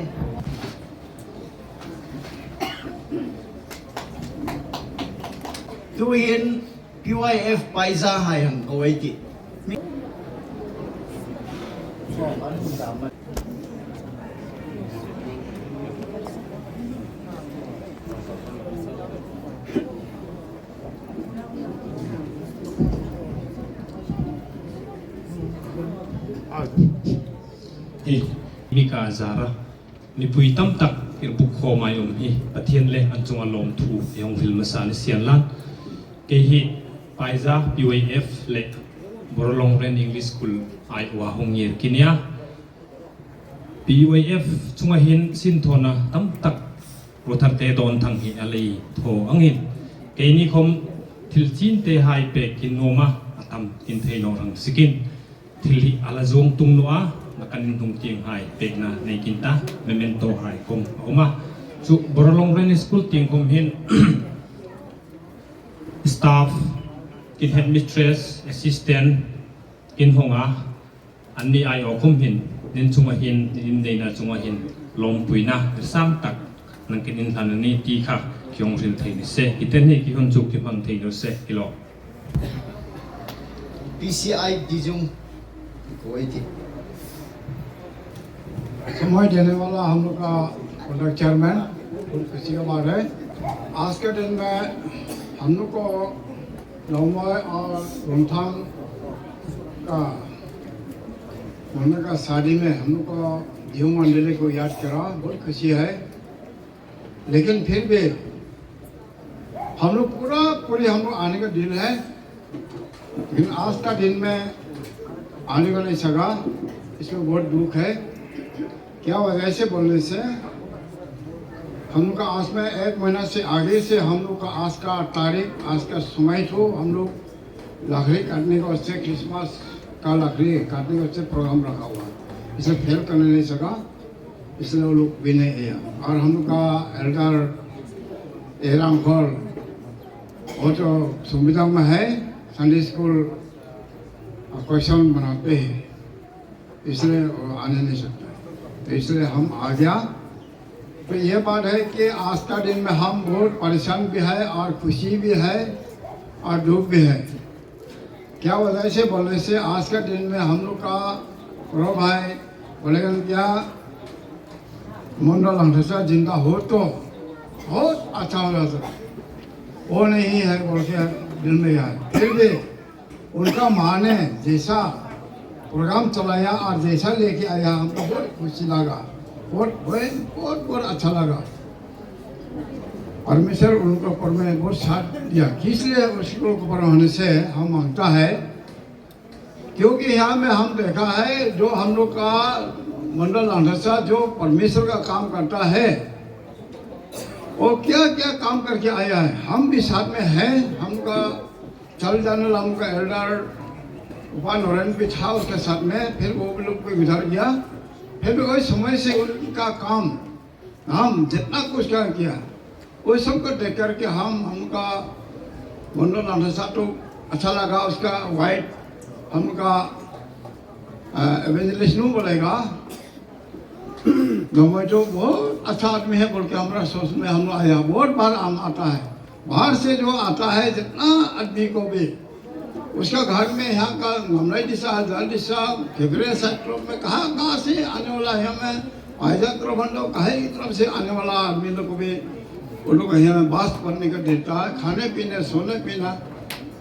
Tuhin P Y F Paiza hai hang ko ei tih. Hi, Mika zara. Mipui tam tak irbuk khawm ei um hi, Pathien le an chunga lawmthu ei hung hril hmasa ni sien la. Kei hi Paiza P Y F le Boralongren English School aiawha hung ngir ka nia. P Y F chunga hin sinthawna tam tak Ruotharte Donthang hi a lei thaw angin, keini khawm thil chinte hai pek ka nuom a, a tam ka thei naw rang siekin, thil hi a la zuong tung naw a, na kan inhung tieng hai pekna nei ka ta, memento hai khawm a um a. Chu Boralongren School tieng khawm hin staff, kin headmistress, assistant, kin hawng a, anni aiawh khawm hin, nin chunga hin, nin inneina chunga hin, lawmpuina, sang tak, nang kin inhlan a nih ti kha, ki hung hril thei ni se, hi ten hi ki hun chu ki hmang thei naw se, ki lo. P C I Dijung, ko ei tih. समय देने वाला हम लोग का product chairman, बहुत खुशी का बात है। आज के दिन में हम लोग को लौंगमई और रोंगथांग का, उन लोग का शादी में हम लोग को दियों मंडली को याद करा, बहुत खुशी है। लेकिन फिर भी हम लोग पूरा पूरी हम लोग आने का दिल है, लेकिन आज का दिन में आने का नहीं सका, इसमें बहुत दुख है। क्या वजह से बोलने से हम लोग का आज में एक महीना से आगे से हम लोग का आज का तारीख, आज का समय तो हम लोग लकड़ी काटने का उससे, क्रिसमस का लकड़ी काटने का उससे प्रोग्राम रखा हुआ, इसे फेल करने नहीं सका, इसलिए वो लोग भी नहीं आया। और हम लोग का एल्डर एराम खोल, वो तो संविदा में है, संडे स्कूल क्वेश्चन बनाते हैं, इसलिए वो आने नहीं सकता, तो इसलिए हम आ गया। तो ये बात है कि आज का दिन में हम बहुत परेशान भी है और खुशी भी है और दुख भी है। क्या वजह से बोलने से आज का दिन में हम लोग का प्रो भाई बोलेगा क्या, मंडल लांगथसा जिंदा हो तो बहुत अच्छा हो जाता। वो नहीं है बोल के दिल में आया। फिर भी उनका माँ ने जैसा प्रोग्राम चलाया और जैसा लेके आया, हमको बहुत खुशी लगा, बहुत, बहुत, बहुत, बहुत अच्छा लगा। परमेश्वर उनको ऊपर में बहुत साथ दिया। किस लिए उसको ऊपर होने से हम मांगता है, क्योंकि यहाँ में हम देखा है, जो हम लोग का मंडल लांगथसा जो परमेश्वर का काम करता है, वो क्या क्या काम करके आया है। हम भी साथ में हैं, हमका चल जाने वाला हमका एल्डर उपा नरेंद्र भी था उसके साथ में, फिर वो भी लोग भी गुजर गया। फिर भी वही समय से उनका काम हम जितना कुछ काम किया, वो सबको देख करके हम, हमका मंडल लांगथसा तो अच्छा लगा, उसका वाइफ हमका एवेंजलिस्ट नू बोलेगा, लौंगमई तो बहुत अच्छा आदमी है बोल के हमारा सोच में हम आया, बहुत बार हम आता है। बाहर से जो आता है, जितना आदमी को भी, उसका घर में यहाँ का नमराई दिशा, जल दिशा, फेब्रुअरी सेक्टर में कहाँ कहाँ से आने वाला है, हमें आइजा तरफ हम लोग कहीं की तरफ से आने वाला आदमी लोग को भी वो लोग यहाँ बास करने का देता है, खाने पीने, सोने पीना,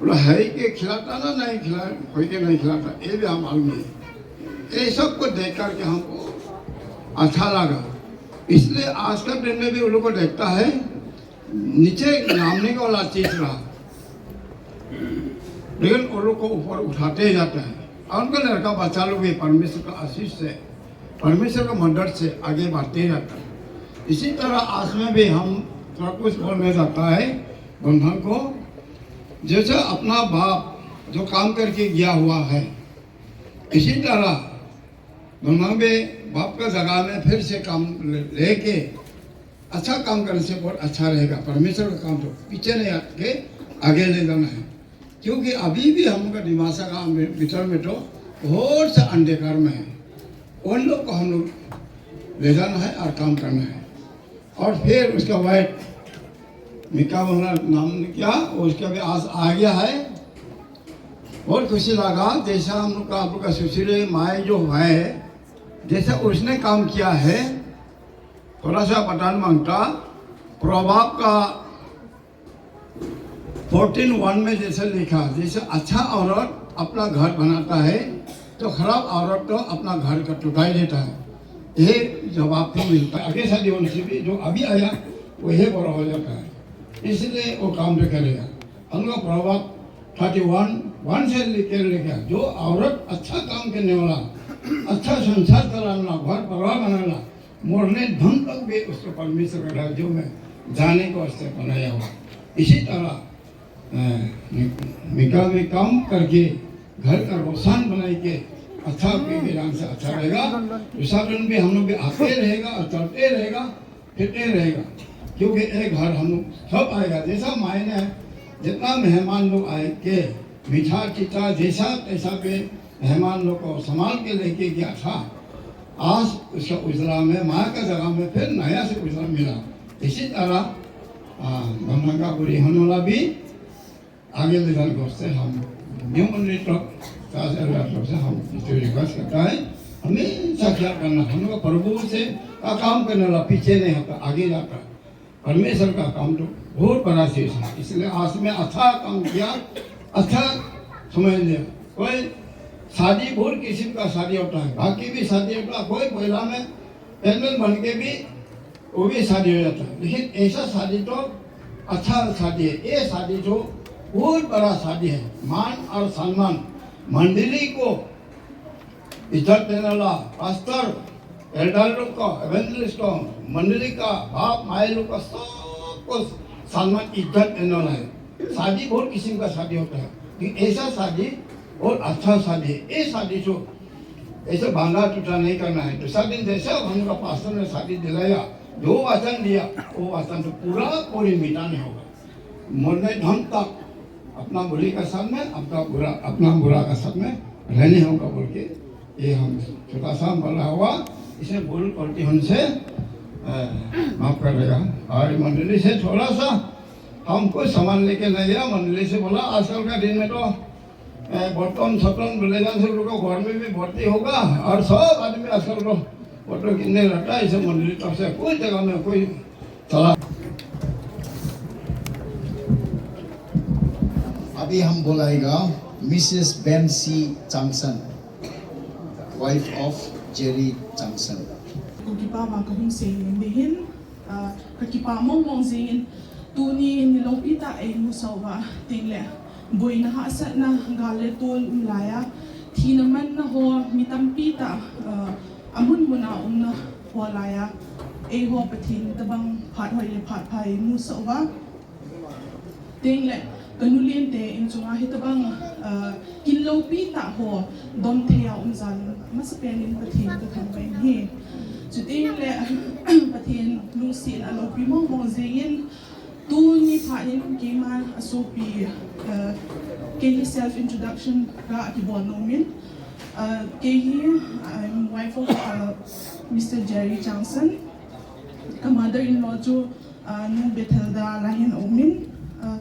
वो लोग है कि खिलाता ना, नहीं खिला, कोई के नहीं खिलाता, ये भी हम मालूम है। ये सबको देख करके हमको अच्छा लगा, इसलिए आज का दिन में भी उन लोग को देखता है, नीचे नामने वाला चीज रहा, लेकिन उन लोग को ऊपर उठाते ही जाता है। और उनका लड़का बच्चा लोग भी परमेश्वर का आशीष से, परमेश्वर का मदद से आगे बढ़ते ही जाता है। इसी तरह आज में भी हम थोड़ा कुछ बोलने जाता है बंधन को, जैसे अपना बाप जो काम करके गया हुआ है, इसी तरह बंधन में बाप का जगह में फिर से काम ले-, लेके अच्छा काम करने से बहुत अच्छा रहेगा, परमेश्वर का काम तो पीछे नहीं हट के आगे ले जाना है। क्योंकि अभी भी हम लोग का दिमासा का भीतर में तो बहुत सा अंधकार में है, उन लोग को हम लोग ले जाना है और काम करना है। और फिर उसका वाइफ मिका वाला नाम क्या, उसका भी आज आ गया है। बहुत खुशी लगा, जैसा हम लोग का, आप लोग का सुशील माई जो है, जैसा उसने काम किया है, थोड़ा सा बताना मांगता। प्रोवर्ब का फोर्टीन वन में जैसे लिखा, जैसे अच्छा औरत अपना घर बनाता है, तो खराब औरत तो अपना घर का टुटाई देता है। ये जवाब तो मिलता है। आगे शादी होने से भी जो अभी आया, वही बड़ा हो जाता है, इसलिए वो काम भी करेगा। हम लोग प्रोवर्ब थर्टी वन वन से लेकर लेकर, जो औरत अच्छा काम करने वाला, अच्छा संसार चलाना, घर परिवार बनाना, मरने दम तक भी उसको परमेश्वर के राज्यों में जाने को उससे बनाया हुआ। इसी तरह, अ, मि-, मिका में काम करके घर का रोशन बनाई के अच्छा, आपके ईरान से अच्छा रहेगा। दूसरा दिन भी हम लोग भी आते रहेगा और चलते रहेगा, फिरते रहेगा, क्योंकि एक घर हम लोग सब आएगा। जैसा मायने जितना मेहमान लोग आए के मीठा चीटा जैसा तैसा पे मेहमान लोग को संभाल के लेके गया था, आज उसका उजला में, माँ का जगह में फिर नया से उजला मिला। इसी तरह, आ, ब्रह्मा का बुरी होने वाला भी आगे ले जाने को उससे हम न्यू मंडली तरफ, ताज एरिया तरफ से हम रिक्वेस्ट करता है। हमेशा ख्याल करना, हम लोग प्रभु से का काम करने वाला पीछे नहीं हटता, आगे जाता है। परमेश्वर का काम तो बहुत बड़ा चीज है, इसलिए आज मैं अच्छा काम किया, अच्छा समय लिया। कोई शादी बहुत किस्म का शादी होता है, बाकी भी शादी होता है, कोई महिला में पेंडल बन के भी वो भी शादी हो जाता है, लेकिन ऐसा शादी तो अच्छा शादी है। ये शादी तो बहुत बड़ा शादी है, मान और सम्मान, मंडली को इज्जत देने वाला, पास्टर, एल्डर लोग का, एवेंजलिस्ट का, मंडली का, बाप माई लोग का, सबको सम्मान इज्जत देने वाला है। शादी बहुत किस्म का शादी होता है, लेकिन ऐसा शादी और अच्छा शादी है। ये शादी तो ऐसे बांधा टूटा नहीं करना है। दूसरा दिन जैसे हमका पास्टर ने शादी दिलाया, जो वचन दिया, वो वचन तो पूरा पूरी मिटाने होगा। मरने दम तक अपना बुरी का साथ में, अपना बुरा, अपना बुरा का साथ में रहने होगा बोल के ये हम छोटा सा बोला हुआ, इसे भूल गलती हमसे, अ, माफ कर देगा। और मंडली से थोड़ा सा हम कुछ सामान लेके नहीं गया, मंडली से बोला, आजकल का दिन में तो, अ, बर्तन सतन ले जाने से लोगों को घर में भी भर्ती होगा और सब आदमी आजकल तो बर्तन कितने रहता है, इसे मंडली तरफ से कोई जगह में कोई चला। अभी हम बुलाएगा मिसेस बेंसी Johnson, wife of Jerry Johnson. Ka kipa ma ka hung sei ning ding hin, ah, ka kipa mawng mawng zingin tuni ni lopi ta ei hmu so va ting le buoina hahsatna gal le tuol um laia, thina manna haw mi tampi ta, ah, a hmun hmuna umna haw laia, ei haw Pathien tabang phat hoi le phat pha ei hmu so va. Ting le, ka nu lien te in chunga hi tabang, ah, kin lopi ta haw dom theia um zan masa penin Pathien ka thangvai hi. Chuting le, Pathien lungsietna lopi mawng mawng zingin, tuni pha hin keima a sopi, ah, kei hi self introduction ka kibawl nuom in, ah, kei hi, I'm wife of, ah, Mister Jerry Johnson. Ka mother-in-law chu, ah, Nu Bethelda la hin a um in, ah,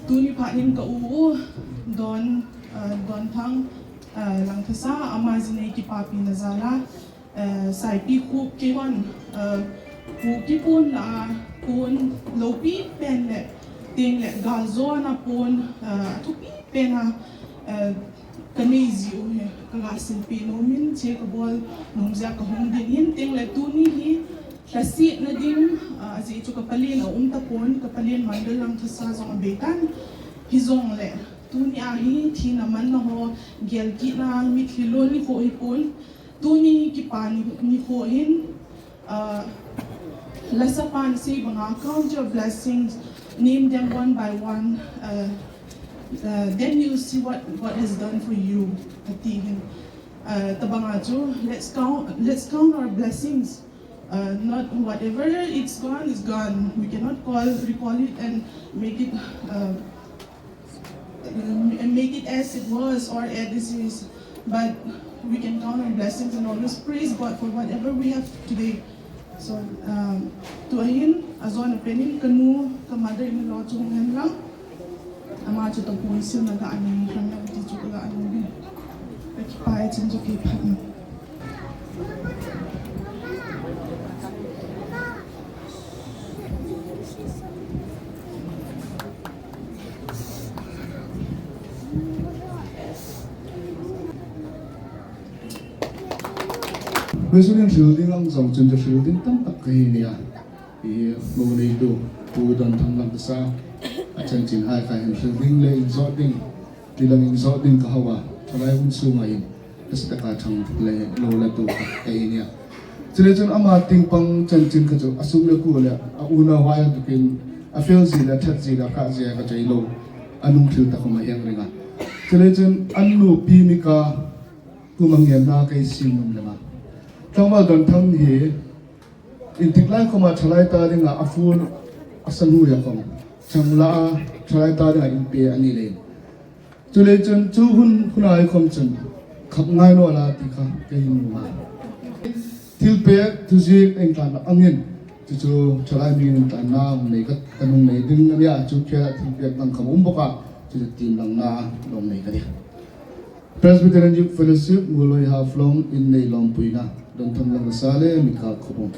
tuni pha hin ka u, Don, ah, Don Thang, ah, Langthasa, ama zin ei kipapina zala, ah, Saipi khu kei wan, ah, khu ki puon la, puon lopi pen le, ting le, gal zawna puon, ah, a thupi pena, ah, ka nei zie u hi, ka ga silpui nuom in, che ka bawl nuom zia ka hung ding hin, ting le tuni hi, ka sietna ding, ah, a zie chu ka palien a um ta puon, ka palien Mandal Langthasa zong a bei tan, hi zong le, tuni a hi, thina manna haw, gelkitna, mitthli lo ni khaw hi puon, tuni kipa ni, ni khaw hin, ah, Lasa pan sei banga, count your blessings, name them one by one, ah, ah, then you'll see what God has done for you, a ti hin. Ah, tabanga chu, let's count, let's count our blessings. Ah, not whatever, it's gone, it's gone. We cannot call, recall it and make it, ah, um, and make it as it was or as it is. But we can count on blessings and always praise God for whatever we have today. So, um, tu a hin, a zawna penin ka nu, ka mother-in-law chu hung en lang. Ama chu ta puon silna ka a nei, hang na ti chu ka la a nei. Ka kipa e chin chu kei phat. President hril ding ang zawng chun chu hril ding tam tak ka hi nia. I hmu nei tu, Pu Don Thang Langthasa, a chanchin hai kha hin hril ding le inzawt ding, tilang inzawt ding ka hau a, thalai hun sunga in, ka sta ka thang le lo la tu ka hi nia. Chule chun ama tieng pang chanchin kha chu a suk le ku le a unau hai ang tukin a fel zie le a that zie le a kha zie ka chei lo. A nung thil ta khawm a hieng ring a. Chule chun an nu Pi Mika kuoma ngenna kei sim nuom lem a. Tlangval Don Thang hi intik lai khawma thalai ta dinga a phone a san hui a khawm chang la a, thalai ta dinga inpe a ni leiin. Chule chun chu hun, hun ai khawm chun khap ngai naw la ti kha ka hin nuom a. Thilpek thuziek a intlanna angin, chu chu thalai mi intlanna nei ka, ka nung nei ding a nia, chu khela thilpek dang khawm um bawk a, chu chu tiem langna lawm nei ka nia. Presbyterian Youth Fellowship, Muolhoi Haflong in nei lawmpuina, Donthang Langkasa le Mika Khawbung.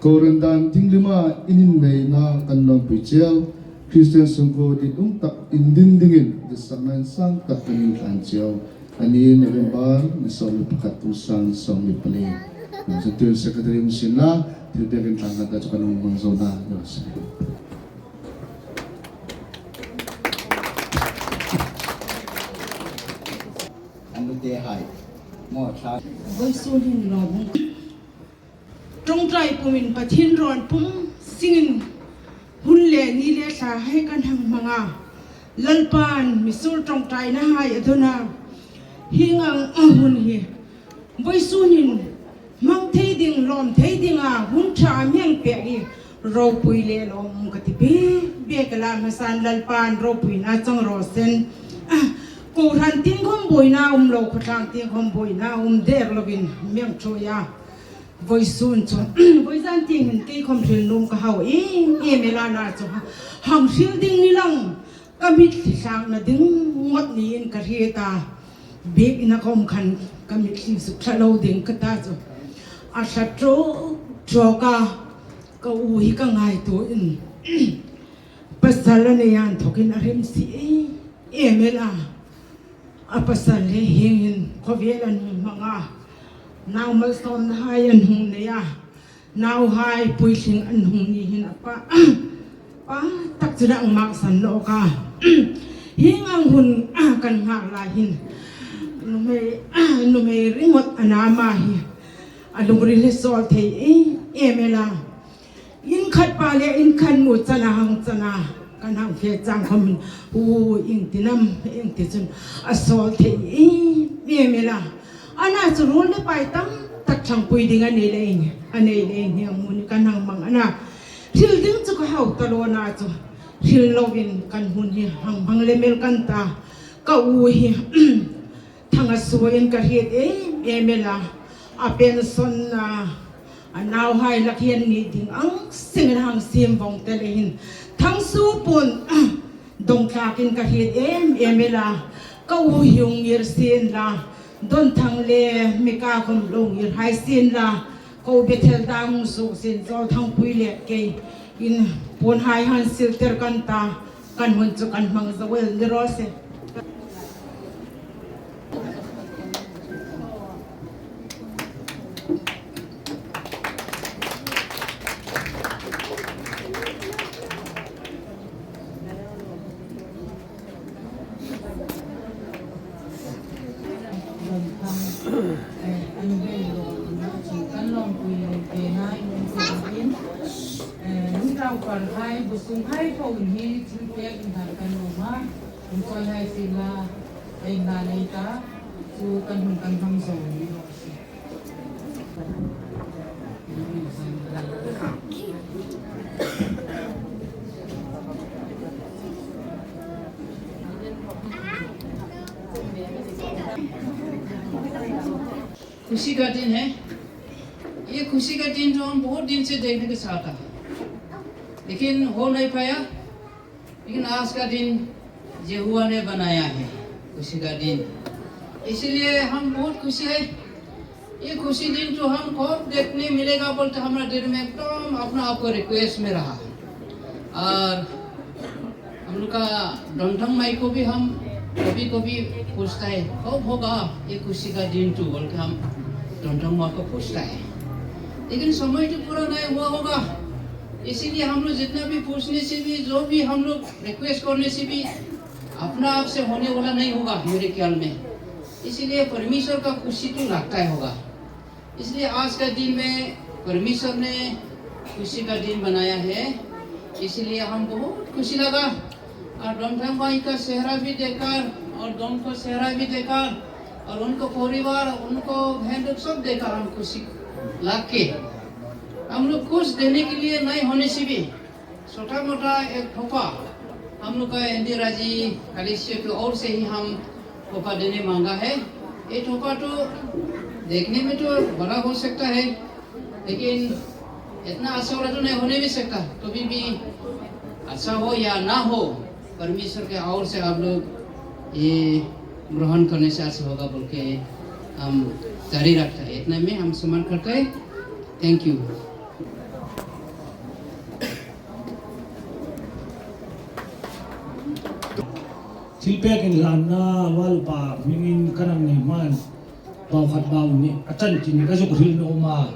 Kohran dan ding lima in inneina kan lawmpui cheu, Christian sungkuo dit um tak indin dingin, ditsakna insang tak kan intlan cheu. Ani November, ni sawmli pakhat kum sang sawmli pali. Chu tuin secretary um sin la, thil pek intlan kan ta chu kan hung hmang zo na, ni raw se. An lu te hai. Mo tha. Voisun hin lo bung. Ṭawngṭai pumin Pathien rawn pum singin hun le ni le thla hai kan hang hmang a. Lalpan misuol ṭawngṭaina hai a dawn a. Hieng ang a hun hi voisun hin hmang thei ding, lawm thei dinga hun ṭha a mi hang pek hi ropui le lawm ka ti bek bek a, la hmasan Lalpan ropuina chang raw se. Ah, kohran tieng khawm buoina um lo, khawtlang tieng khawm buoina um der lovin mi hang ṭhuoi a. Voisun chu, voizan tieng hin kei khawm hril nuom ka hau em em el a, na chu hang hril ding ni lang, ka mitthli thlakna ding ngot niin ka hriet a. Biekina khawm khan ka mitthli suk thla lo ding ka ta chu. A thla ṭawk ṭawk a, ka u hi ka ngaituoin, pasal a nei a inthokin a rem si em em el a. A pasal le hieng hin khawvel an hung hmang a, nau malsawmna hai an hung nei a, nauhai puitling an hung ni hin a pa, pa tak chu a hang maksan nawk a. Hieng ang hun kan nghak lai hin nuhmei, nuhmei ringawt a na, ama hi a lungril hi sawl thei em em el a. Inkhat pa le inkhat nu chana hang chana kan hang fe chang khawmin, u, ieng ti nam, ieng ti chun a sawl thei em em el a. Ana chu ruol le pai tam tak ṭhangpui ding a nei leiin, a nei leiin hieng hun kan hang hmang a na. Hril ding chu ka hau ta lo, na chu hril lovin kan hun hi hang hmang lem el kan ta. Ka u hi Thangasuoin ka hriet em em el a, a pension a, a nauhai lak hi an ni ding ang sengin hang siem vong ta leiin, Thangsuo puon dong tlakin ka hriet em em el a. Ka u hi hung ngir sien la, Donthang le Mika khawm lo ngir hai sien la, ko Bethel dang hung suok sien, Zawlthangpui le keiin puonhai hang siltir kan ta, kan hun chu kan hmang zo el ni raw se. Kan lawmpui le kena in, eh, nunglai parhai, bu sunghai po hi thil pek inthar kan nuom a, inkawi hai sien la, ei na nei ta, chu kan hun kan hmang zo ni. खुशी का दिन है। ये खुशी का दिन तो हम बहुत दिन से देखने के चाहता, लेकिन हो नहीं पाया। लेकिन आज का दिन यहोवा ने बनाया है, खुशी का दिन, इसलिए हम बहुत खुशी है। ये खुशी दिन तो हमको देखने मिलेगा बोलते हमारा दिल में एकदम अपना आप को रिक्वेस्ट में रहा। और हम लोग का डोंथंग माई को भी हम कभी कभी पूछता है, "कब होगा ये खुशी का दिन तो?" बोल के हम डोंथंग माई को पूछता है, लेकिन समय तो पूरा नहीं हुआ होगा। इसीलिए हम लोग जितना भी पूछने से भी, जो भी हम लोग रिक्वेस्ट करने से भी अपना आप से होने वाला नहीं होगा मेरे ख्याल में। इसीलिए परमेश्वर का खुशी तो लगता ही होगा। इसलिए आज का दिन में परमेश्वर ने खुशी का दिन बनाया है, इसीलिए हम बहुत खुशी लगा। और डोंथंग माई का चेहरा भी देखकर और डोम का चेहरा भी देखकर और उनको परिवार, उनको बहन लोग सब देखकर हम खुशी लग के हम लोग कुछ देने के लिए नहीं होने से भी छोटा मोटा एक तोहफा हम लोग का इंदिरा जी कलिसिया की ओर से ही हम तोहफा देने मांगा है। ये तोहफा तो देखने में तो बड़ा हो सकता है, लेकिन इतना अच्छा वाला तो नहीं होने भी सकता। कभी भी अच्छा हो या ना हो, परमेश्वर के ओर से आप लोग ये ग्रहण करने से आशा होगा बोल के हम जारी रखता है। इतना में हम समाप्त करते हैं। Thank you. Thilpek inhlanna Valupa hmingin ka nang nei hmain, pau khat bau ni a chanchin ka zuk hril nuom a.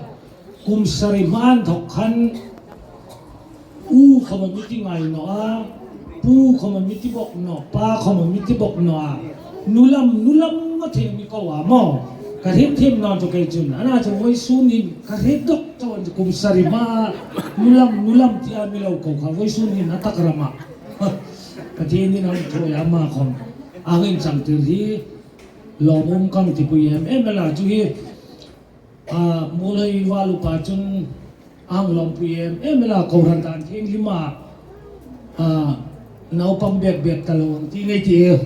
Kum sari hma inthok khan, u khawma mi ti ngai naw a, pu khawma mi ti bawk naw, pa khawma mi ti bawk naw a. Nu lam, nu lam a thei mi ko a maw. Ka hriet thiem naw chu kei chun. Ana chu vawisun hin ka hriet dawk chau a, kum sari hma, nu lam, nu lam tia mi lo ko kha vawisun hin a tak rama. Pathienin a mi thawi a, ama khawm a hung inchangtir hi lawmum ka tipui em em el a chu hi. A, Muolhoi Valupa chun a hang lawmpui em em el a, kohran dan thienghlima, a, naupang bek bek ta lo ang ti ngei ti e.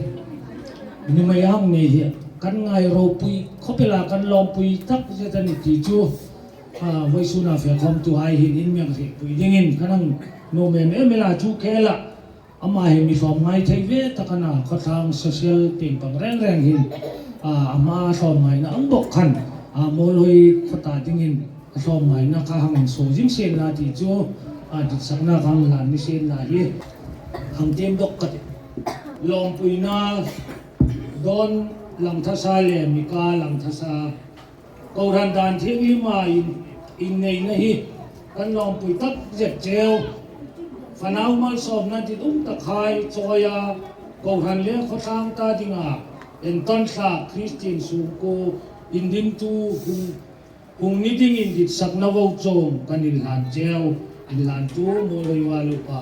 Nuhmei a hang nei hi kan ngai ropui khawp el a, kan lawmpui tak zet a ni ti chu, a, vawisuna fe khawmtuhai hin in mi hang hrietpui dingin ka hang nuom em em el a chu khela. Ama hi mi hlawm ngai thei ve tak a na, khawtlang social tieng pang reng reng hin, a, ama hlawm ngaina ang bawk khan, a, Muolhoi khawta dingin a hlawm ngaina ka hang suo zing sien la ti chu, a, ditsakna ka hang hlan ni sien la hi hang tiem dawk ka ti. Lawmpuina Don Langthasa le Mika Langthasa, kohran dan thienghlima in, inneina hi kan lawmpui tak zet cheu. Fanau malsawmna ditum takhai chawia, kohran le khawtlang ta dinga entan thlak Kristien sungkuo indimtu hung, hung ni dingin ditsakna vo chuong kan inhlan cheu. Inhlantu Muolhoi Valupa.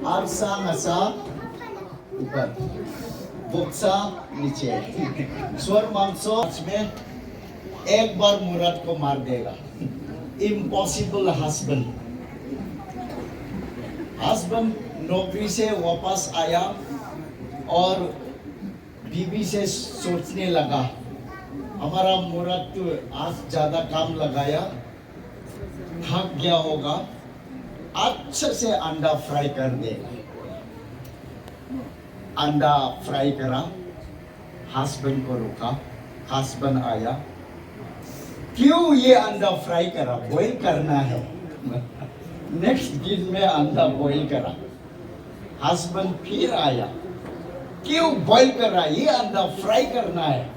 Arsa ngasa ऊपर, बोक्सा नीचे। स्वर मांगसो में एक बार मुराद को मार देगा। Impossible husband। Husband नौकरी से वापस आया और बीवी से सोचने लगा, हमारा मुराद तो आज ज्यादा काम लगाया, थक गया होगा, अच्छे से अंडा फ्राई कर देगा। अंडा फ्राई करा, हस्बैंड को रोका, हस्बैंड आया, क्यों ये अंडा फ्राई करा, बॉईल करना है। नेक्स्ट दिन में अंडा बॉईल करा, हस्बैंड फिर आया, क्यों बॉईल कर रहा है, ये अंडा फ्राई करना है।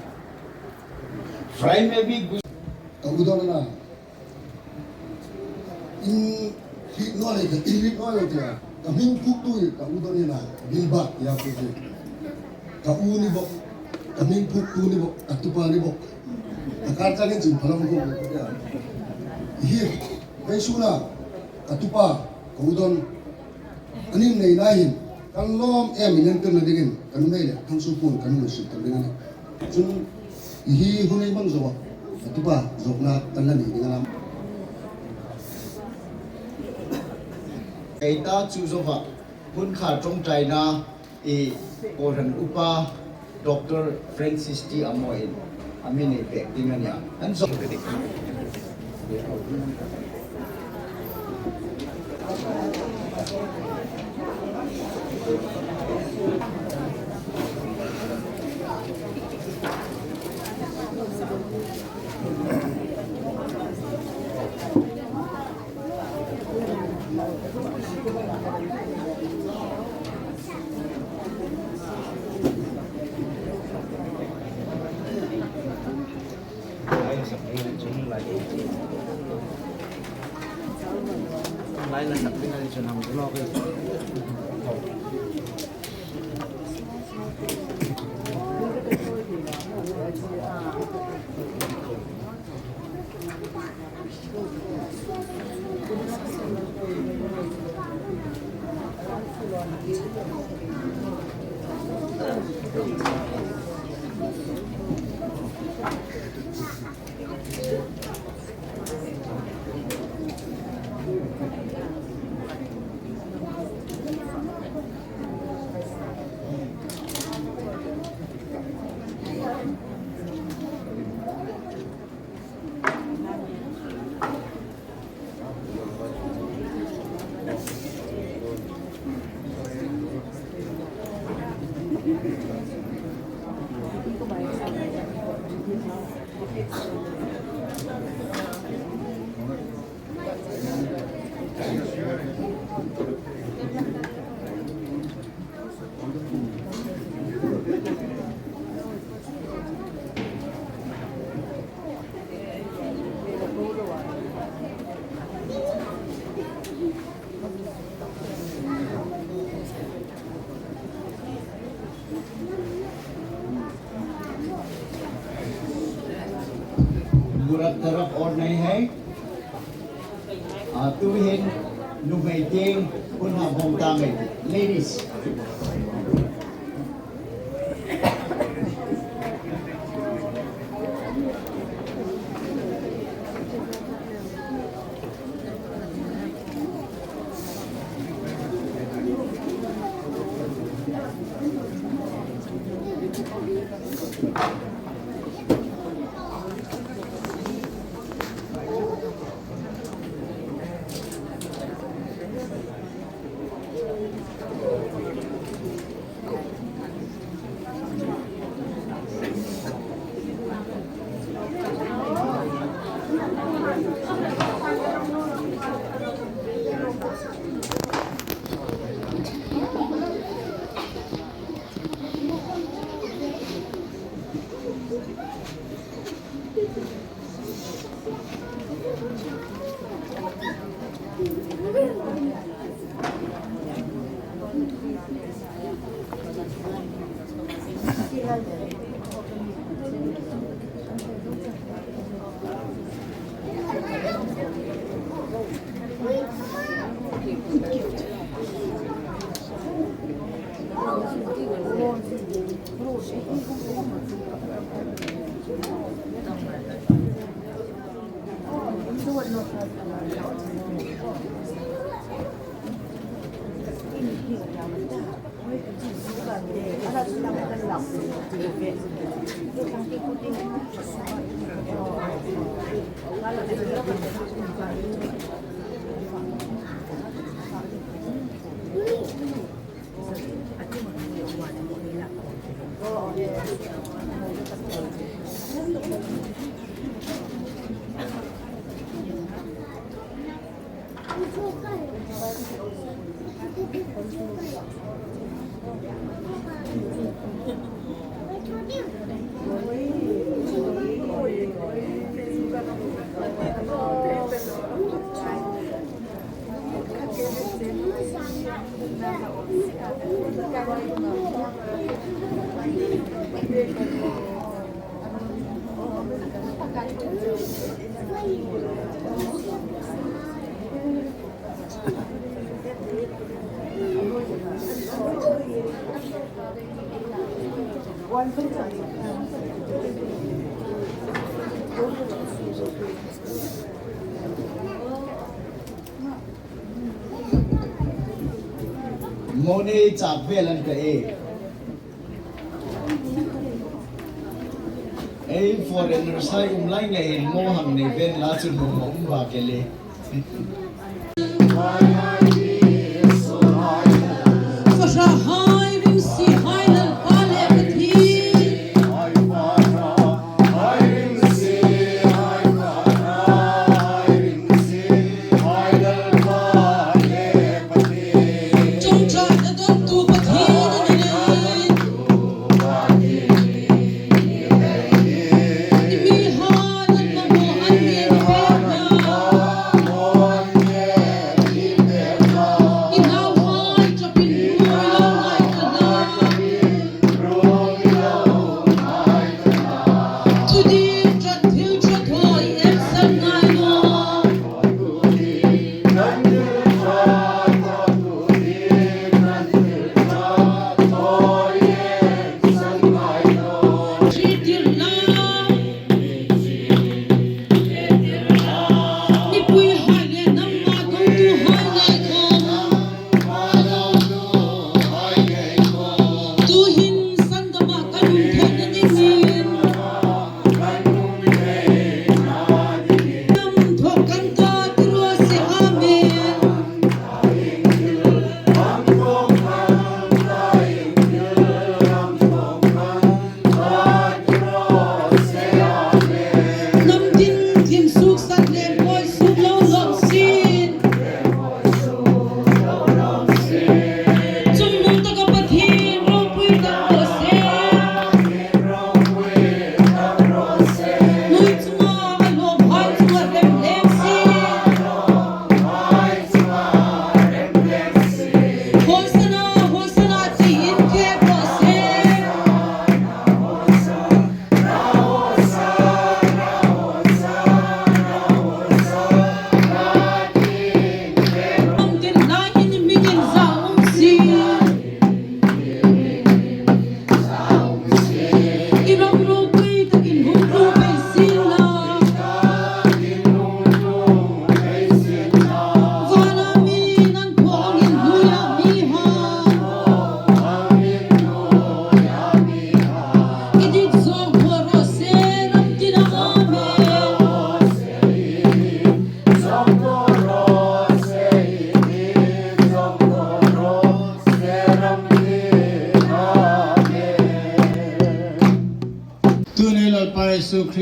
फ्राई में भी गुस- Ka u Don a na. In hriet naw le, in hriet naw le tia. Ka hming phuoktu hi ka u Don a na. Gilbert tia phuok hi. Ka u ni bawk, ka hming phuoktu ni bawk, ka tupa ni bawk. Ka kar changin chun phalom ko tia. Hi, vawisuna ka tupa, ka u Don. An inneina hin kan lawm em in entirna dingin kan nuhmei le kan sungkuo kan hung suktir ding a nih. Chun hi hun ei hmang zoa ka tupa zawkna kan la nei ding a na. Kei ta chu zoa hun kha ṭawngṭaina i kohran upa Doctor Francis T. Amo in a mi nei pek ding a nih a. An zawk. Taraf, taraf or nei hai. A, tuhin nuhmei tieng hun hang hawng ta ngei. Ladies. Moni chak vel an ka e. Ei foreigner sai um lai ngei hin mo hang nei ven la chu nuom um ba ke le.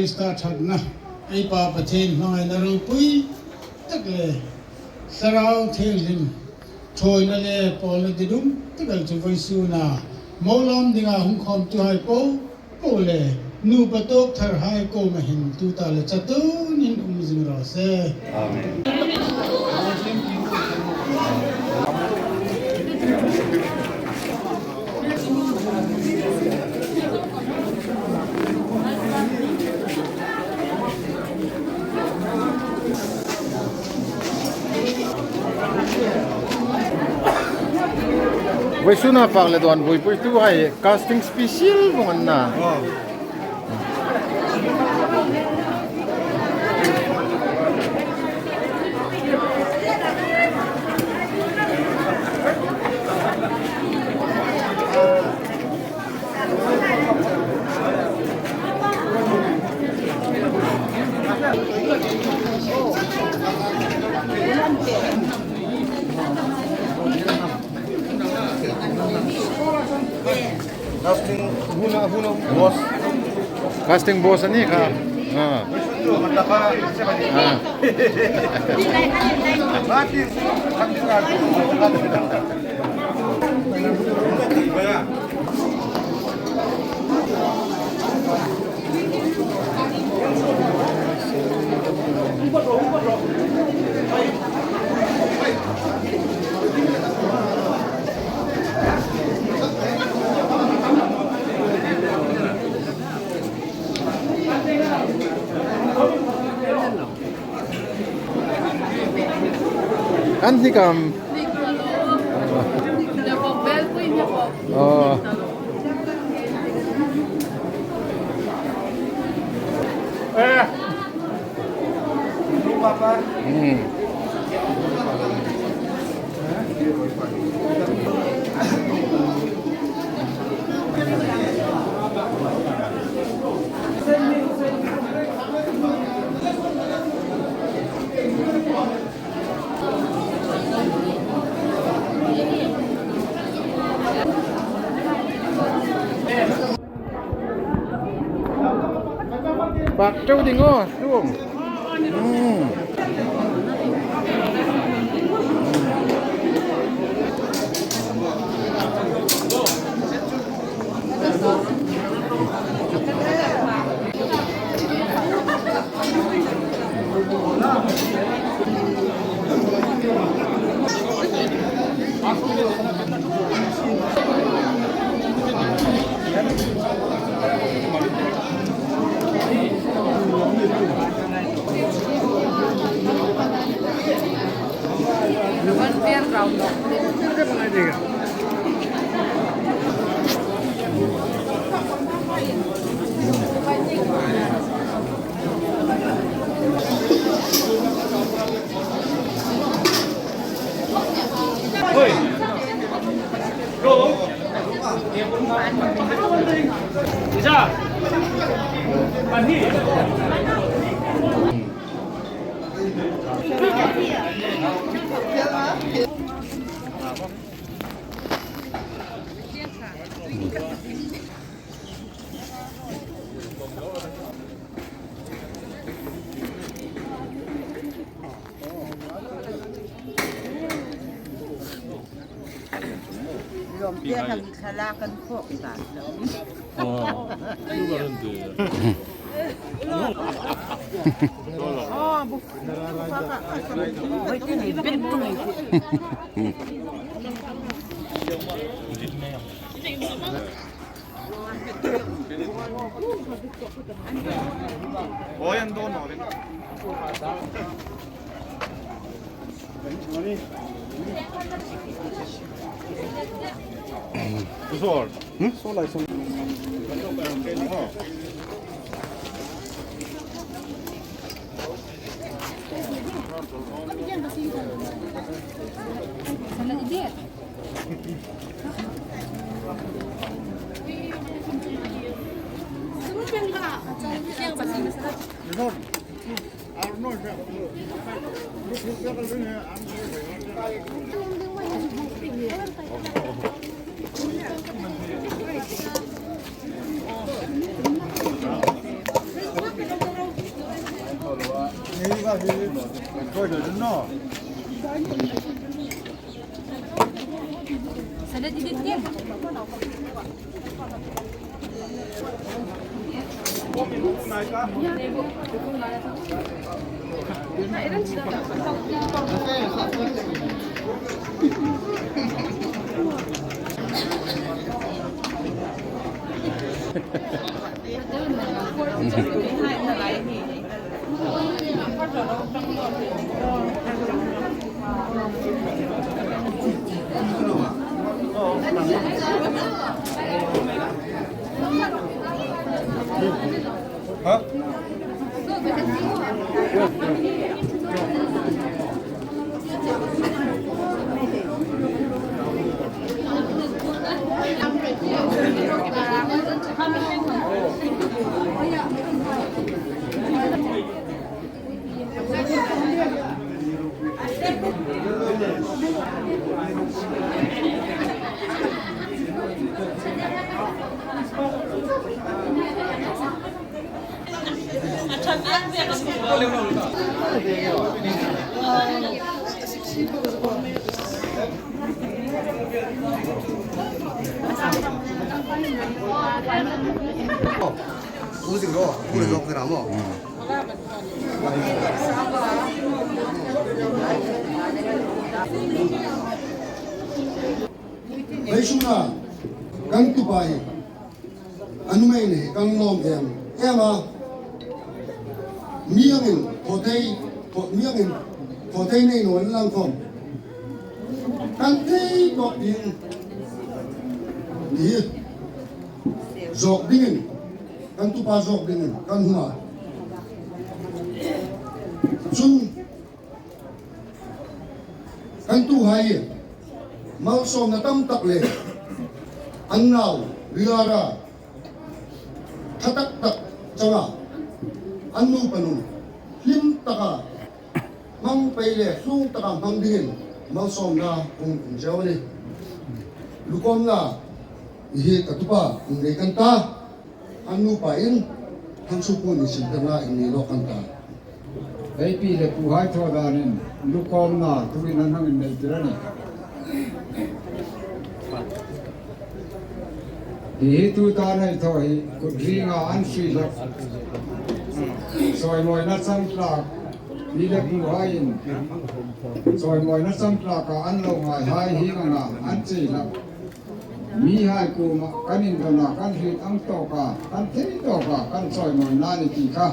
Krista ṭhatna, ei Pa Pathien hmangaina ropui tak le Thlarau Thienghlim ṭhuoina le pawlna didum tak el chu vawisuna mo lawm dinga hung khawmtuhai po po le nupa tawk tharhai kuoma hin tuta le chatuonin um zing raw se. Amen. Vawisuna fak le dawn buoipuituhai casting special vawng an na. Casting, huna, huna, boss. Casting boss ani kha. Ah. Ah. An hnik am? Oh. Hmm. Pak ṭeu ding aw, Hlum. Hmm. Lawm te hang thlalak kan phawk ta lo. Oh, tu ka ran te. Oh, bu. Oi, te nei ben tu nei. Ui, zing ro, ui, zok zira mo. Vawisuna kan tupa hi a nuhmei ni kan lawm em em a. Mi angin thaw thei, thaw, mi angin thaw thei nei naw lang khom. Kan thei tawp ding hi zawk dingin, kan tupa zawk dingin kan hung a. Chun kan tuhai malsawmna tam tak le an nau Rilara ṭha tak tak changa an nu panu hlim taka hmang pei le hlung taka hmang dingin malsawmna hung um cheu a nih. Lukawmna hi ka tupa hung nei kan ta. An nupa in, Thangsuopuon insimtirna in nei lawk kan ta. Ei pi le puhai thaw danin lukawmna tuin an hang inneitir a nih. Hi hi tuta nei thaw hi kut ringa an sui hlak. Sawimawina chang tlak, pi le puhaiin sawimawina chang tlaka an lo ngaihai hi anga an chi hlak. Mihai kuoma kan indona, kan hriet ang tawka, kan thei tawka, kan sawimawina ni ti kha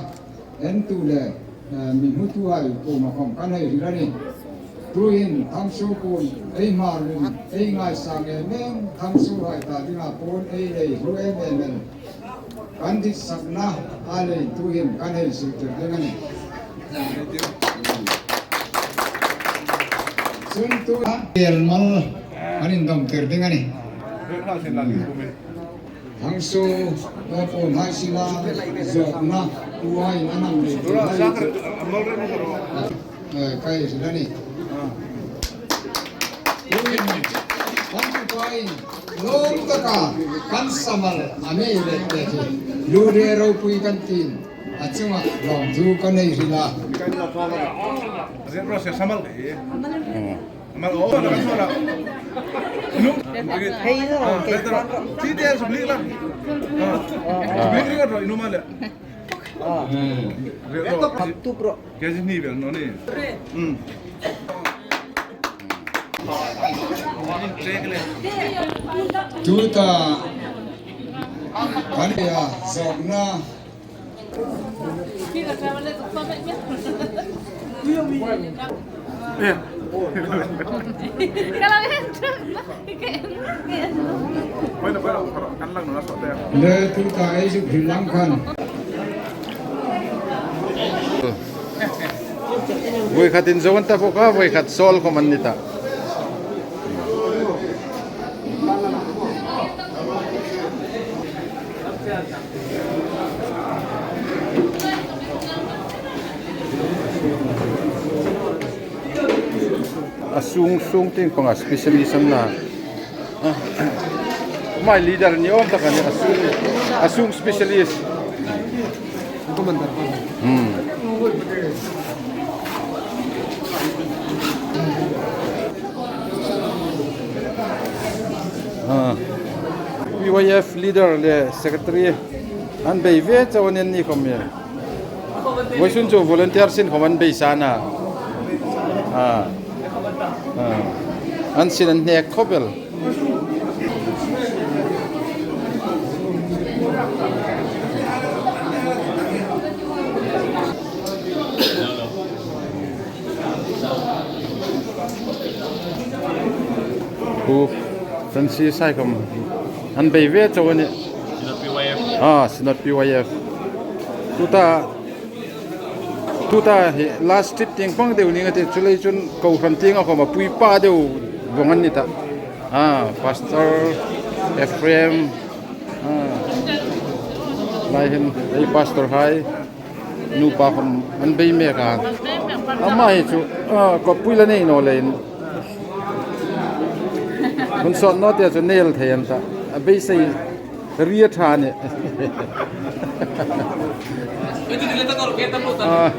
entu le, eh, mi hmutuhai kuoma khom kan hei hril a nih. Tuhin Thangsuopuon ei hmar rin, ei ngaisang em em, Thangsuohai ta dinga puon ei lei hlu em em el. Kan ditsakna a lei tuhin kan hei suktir ding a nih. Chun tu a pel mal kan indawmtir ding a nih. Thangsuopuon hai sina zawkna puhai an hang lei. Eh, kai hril a nih. Tuhin kan tupain lawm taka kan samal a mi let let hi lu le ropui kan tiin a chunga lawmthu kan hei hril a. Samal. Samal. Oh, samal. Hei, no. Ah, better. Ti te subli la. Ah. Subli la, inu male. Ah. Better. Tup ro. Kesi ni bel no ni. Hmm. Tuta kan ya zawkna. Le tuta ei zuk hril lang khan. Voi khatin zo an ta bawk a, voi khat sawl khom an ni ta. A sung, sung tieng panga specialist an na. My leader ni awm tak a nih, a sung, a sung specialist. Hmm. Ah, P Y F leader le secretary an bei ve chau a nih, ni khawm hi. Vawisun chu volunteer sin khawm an bei sa a. Ah. Ah. An sin an hnek khawp el. Pu Francis hai khawm an bei ve chau a nih. Synod P Y F. Ah, Synod P Y F. Tuta, tuta hi last trip tieng pang deu ning a tih, chuleiin chun kohran tieng a khawm a pui pa deu vawng an ni ta. Ah, Pastor Ephraim. Ah. Lai hin ei pastor hai. Nupa khawm an bei mek a. Ama hi chu, ah, kawppui la nei naw leiin. Hun sawt naw te chu nei el thei an ta. A beisei ri a ṭha a nih. Ah. Ah.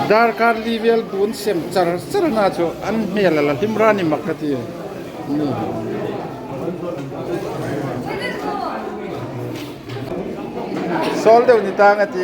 Darkar li vel bun sem char char na chu an hmel a la hlim ra ni mak ka ti. Ni. Sawl deu ni tang a ti.